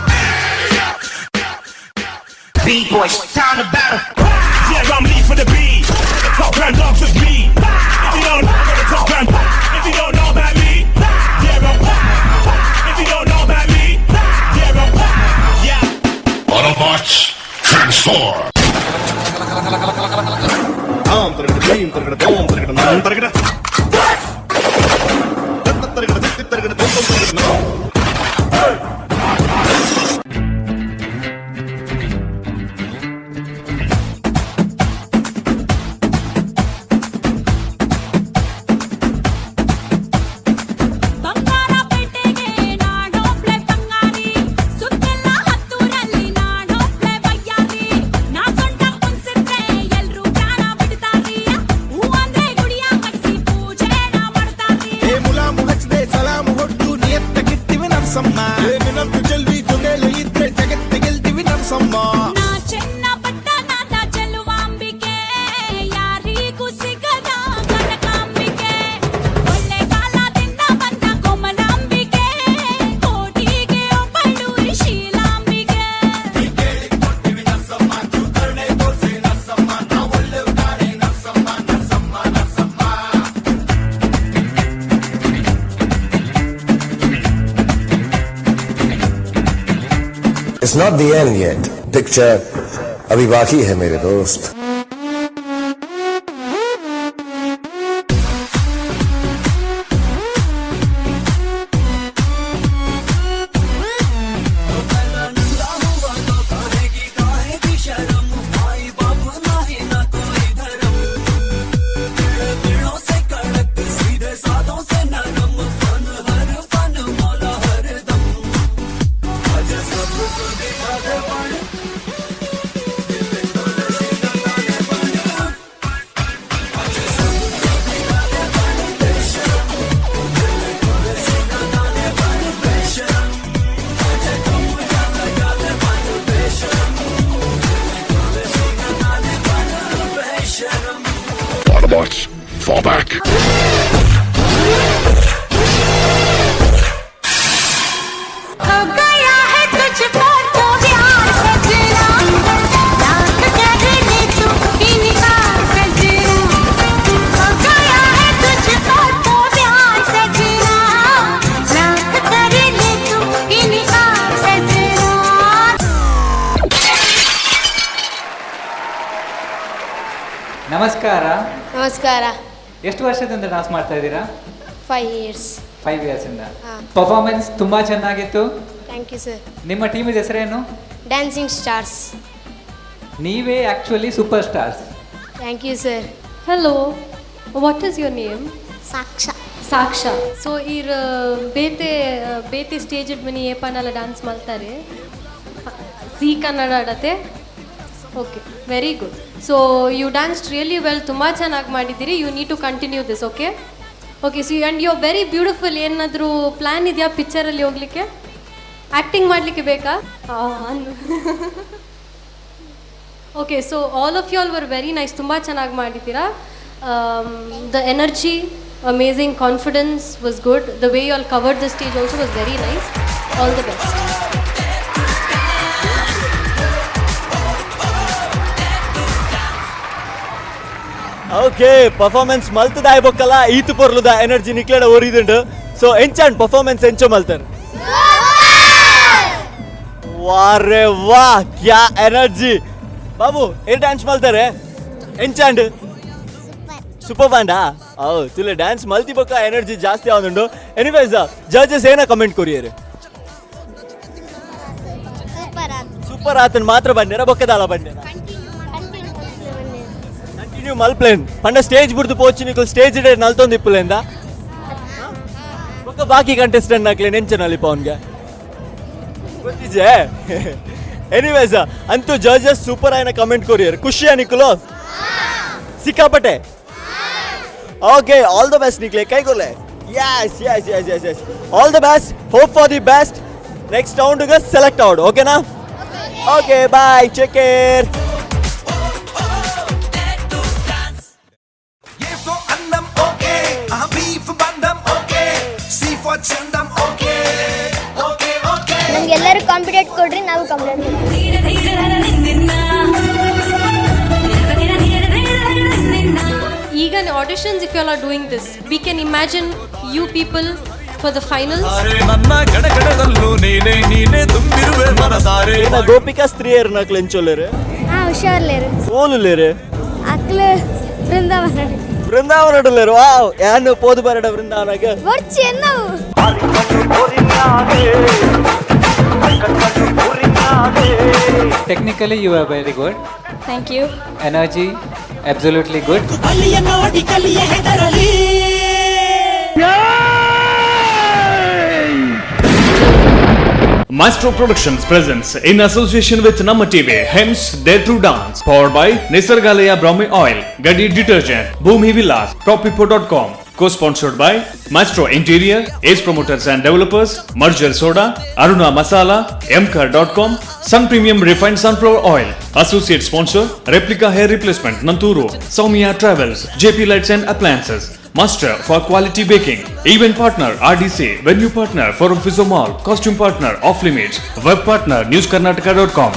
yeah. B-boys, time to battle. Yeah, I'm lead for the B. The top grand dogs with me. If you don't know, the top grand. If you don't know about me, yeah, I'm. If you don't know about me, yeah, I'm. Yeah. Autobots, transform. Dam targada Bheem targada dom targada nam targada targada ತಿತ್ತಿ targada ದೊಮ್ targada nam. ಬಂಗಾರಪೇಟೆಗೆ ನಾಡೋಪ್ಲೆ ಬಂಗಾರಿ, ಸುತ್ತೆಲ್ಲ ಹತ್ತೂರಲ್ಲಿ ನಾಡೋಪ್ಲೆ ಬಯ್ಯಾರಿ. ನಾ ಸೊಂಟ ಕುನ್ಸಿದ್ರೆ ಎಲ್ರೂ ಪ್ರಾಣ ಬಿಡ್ತಾರ್ರಿ. ಹೂ ಅಂದ್ರೆ ಗುಡಿಯ ಕಟ್ಸಿ ಪೂಜೆನ ಮಾಡ್ತಾರ್ರಿ. ಏ ಮುಲಾಮು ಹಚ್ಚದೆ ಸಲಾಮು ಹೊಟ್ಟು ನಿಯತ್ತ ಕಿರ್ತೀವಿ ನರಸಮ್ಮ. ಏ ಮಿನಂತು ಚೆಲ್ವಿ ಜೊತೆಲೆ ಇದ್ರೆ ಜಗತ್ತೆ ಗೆಲ್ತೀವಿ ನರಸಮ್ಮ. ನಾ ಚೆನ್ನ ಪಟ್ಟಣದ ಚೆಲುವಾಂಬಿಕೆ, ಯಾರಿಗೂ ಸಿಗದ ಕನಕಾಂಬಿಕೆ. ಒಳ್ಳೆ ಕಾಲದಿಂದ ಬಂದ ಕೋಮಲಾಂಬಿಕೆ, ಕೋಟಿಗೆ ಒಬ್ಬಳು ಶೀಲಾಂಬಿಕೆ. It's not the end yet. Picture अभी बाकी है मेरे दोस्त. Autobots, fall back. हो गया है तुझको तो प्यार सजना, लाख कर ले तू इनकार सजना। हो गया है तुझको तो प्यार सजना, लाख कर ले तू इनकार सजना। ನಮಸ್ಕಾರ. ನಮಸ್ಕಾರ. ಎಷ್ಟು ವರ್ಷದಿಂದ ಡಾನ್ಸ್ ಮಾಡ್ತಾ ಇದ್ದೀರಾ? 5 ಇಯರ್ಸ್. 5 ಇಯರ್ಸ್ ಇಂದ. ಹಾ. ಪರ್ಫಾರ್ಮೆನ್ಸ್ ತುಂಬಾ ಚೆನ್ನಾಗಿತ್ತು. Thank you sir. ನಿಮ್ಮ ಟೀಮಿದ ಹೆಸರೇನು? Dancing stars. ನೀವೇ actually super stars. Thank you sir. Hello, what is your name? Saksha. Saksha. So ಈರ್ ಬೇತೆ ಬೇತೆ ಸ್ಟೇಜ್ ಮನಿ ಏಪನಲ್ಲ ಡಾನ್ಸ್ ಮಾಡ್ತಾರೆ ಝೀ ಕನ್ನಡ ಆಡತ್ತೆ. Okay, very good. So you danced really well, ತುಂಬ ಚೆನ್ನಾಗಿ ಮಾಡಿದ್ದೀರಿ. You need to continue this, okay? Okay, so and you are very beautiful. ಏನಾದರೂ ಪ್ಲ್ಯಾನ್ ಇದೆಯಾ ಪಿಕ್ಚರಲ್ಲಿ ಹೋಗಲಿಕ್ಕೆ? ಆ್ಯಕ್ಟಿಂಗ್ ಮಾಡಲಿಕ್ಕೆ ಬೇಕಾ? Okay, so all of you all were very nice, ತುಂಬ ಚೆನ್ನಾಗಿ ಮಾಡಿದ್ದೀರಾ. The energy amazing, confidence was good. The way you all covered the stage also was very nice. All the best. Okay, performance ಮಲ್ತದ ಬೊಕ್ಕಲ್ಲ ಈತು ಪೊರ್ಲುದ energy ನಿಕ್ಲೆಡ ಒರಿದುಂಡು. So ಎಂಚಾಂಡ್ performance ಎಂಚೋ ಮಲ್ತರ್? ವಾರೆ ವಾ, ಕ್ಯಾ energy Babu. ಏರ್ dance ಮಲ್ತಾರೆ ಎಂಚಾಂಡ್? Super ಬಾಂಡಾ. ಓ ತುಲೆ dance ಮಲ್ತಿ ಬೊಕ್ಕ energy ಜಾಸ್ತಿ ಆವೊಂದುಂಡು. ಎನಿವೇಸ್, ಜಡ್ಜಸ್ ಏನ comment courier? Super ಆತನ್ ಮಾತ್ರ ಬಂದೇರ ಬೊಕ್ಕದಾಲ ಬಂದೇರ? Continue ಮಲ್ಪ್ಲೇನ್ ಪಂಡ ಸ್ಟೇಜ್ ಬುಡ್ದು ಪೋಚಿ ನಿಕುಲ್ ಸ್ಟೇಜ್ ಇಡೆ ನಲ್ತೊಂದು ಇಪ್ಪುಲೇಂದ ಬೊಕ್ಕ ಬಾಕಿ ಕಂಟೆಸ್ಟೆಂಟ್ ನಕ್ಲೆ ನೆಂಚ ನಲಿಪ ಅವನ್ಗೆ ಗೊತ್ತಿಜೆ. ಎನಿವೇಸ್, ಅಂತೂ ಜಡ್ಜಸ್ ಸೂಪರ್ ಆಯ್ನ ಕಮೆಂಟ್ ಕೊರಿಯರ್. ಖುಷಿಯಾ ನಿಕುಲು? ಸಿಕ್ಕಾಪಟ್ಟೆ. Okay, all the best ನಿಕ್ಲೆ. ಕೈಗೊಲ್ಲೆ. Yes yes yes yes yes, all the best. Hope for the best. Next ರೌಂಡ್ಗೆ select out, ಓಕೆನಾ? Okay, bye, take care. A for annam, okay. B for bandam, okay. C for chandam, okay. Okay, okay. ನಮ್ಗೆಲ್ಲರೂ compete ಕೊಡ್ರಿ, ನಾವು complete ಮಾಡ್ತೀವಿ. ಈಗ auditions, if you all are doing this, we can imagine you people for the finals. ನನ್ನ ಗಡಗಡದಲ್ಲೂ ನೀನೇ ನೀನೇ ತುಂಬಿರುವೆ ಮನಸಾರೆ. ಗೋಪಿಕಾ ಸ್ತ್ರೀಯರ್ ನಕ್ಲು ಎಂಚೊಲ್ಲೇರು? ಹಾ, ಹುಷಾರ್ಲೇರು. ಓಲುಲ್ಲೇರು? ಅಕ್ಲು ಬೃಂದಾವನ. ಬೃಂದಾವನ ಉಲ್ಲೇರು. ವಾವ್, ಯಾನು ಪೋದು ಬರಡ ಬೃಂದಾವನಗ. ಒರ್ಚಿ ಎನ್ನವು. Technically you are very good. Thank you. Energy absolutely good. ಅಲ್ಲಿಯ ನೋಡಿ ಕಲಿಯ ಹೆದರಲಿ. Maestro Productions presents in association with Namma TV, Hems Dare to Dance, powered by Nisargalaya Brahmi Oil, Gadi Detergent, Bhumi Villas, Toppipo.com, co-sponsored by Maestro Interior, Ace Promoters and Developers, Merger Soda, Aruna Masala, Mkar.com, Sun Premium Refined Sunflower Oil, associate sponsor Replica Hair Replacement Nanturu, Soumya Travels, JP Lights and Appliances, Master for Quality Baking, Event Partner RDC, Venue Partner Forum Physio Mall, Costume Partner Off Limits, Web Partner NewsKarnataka.com.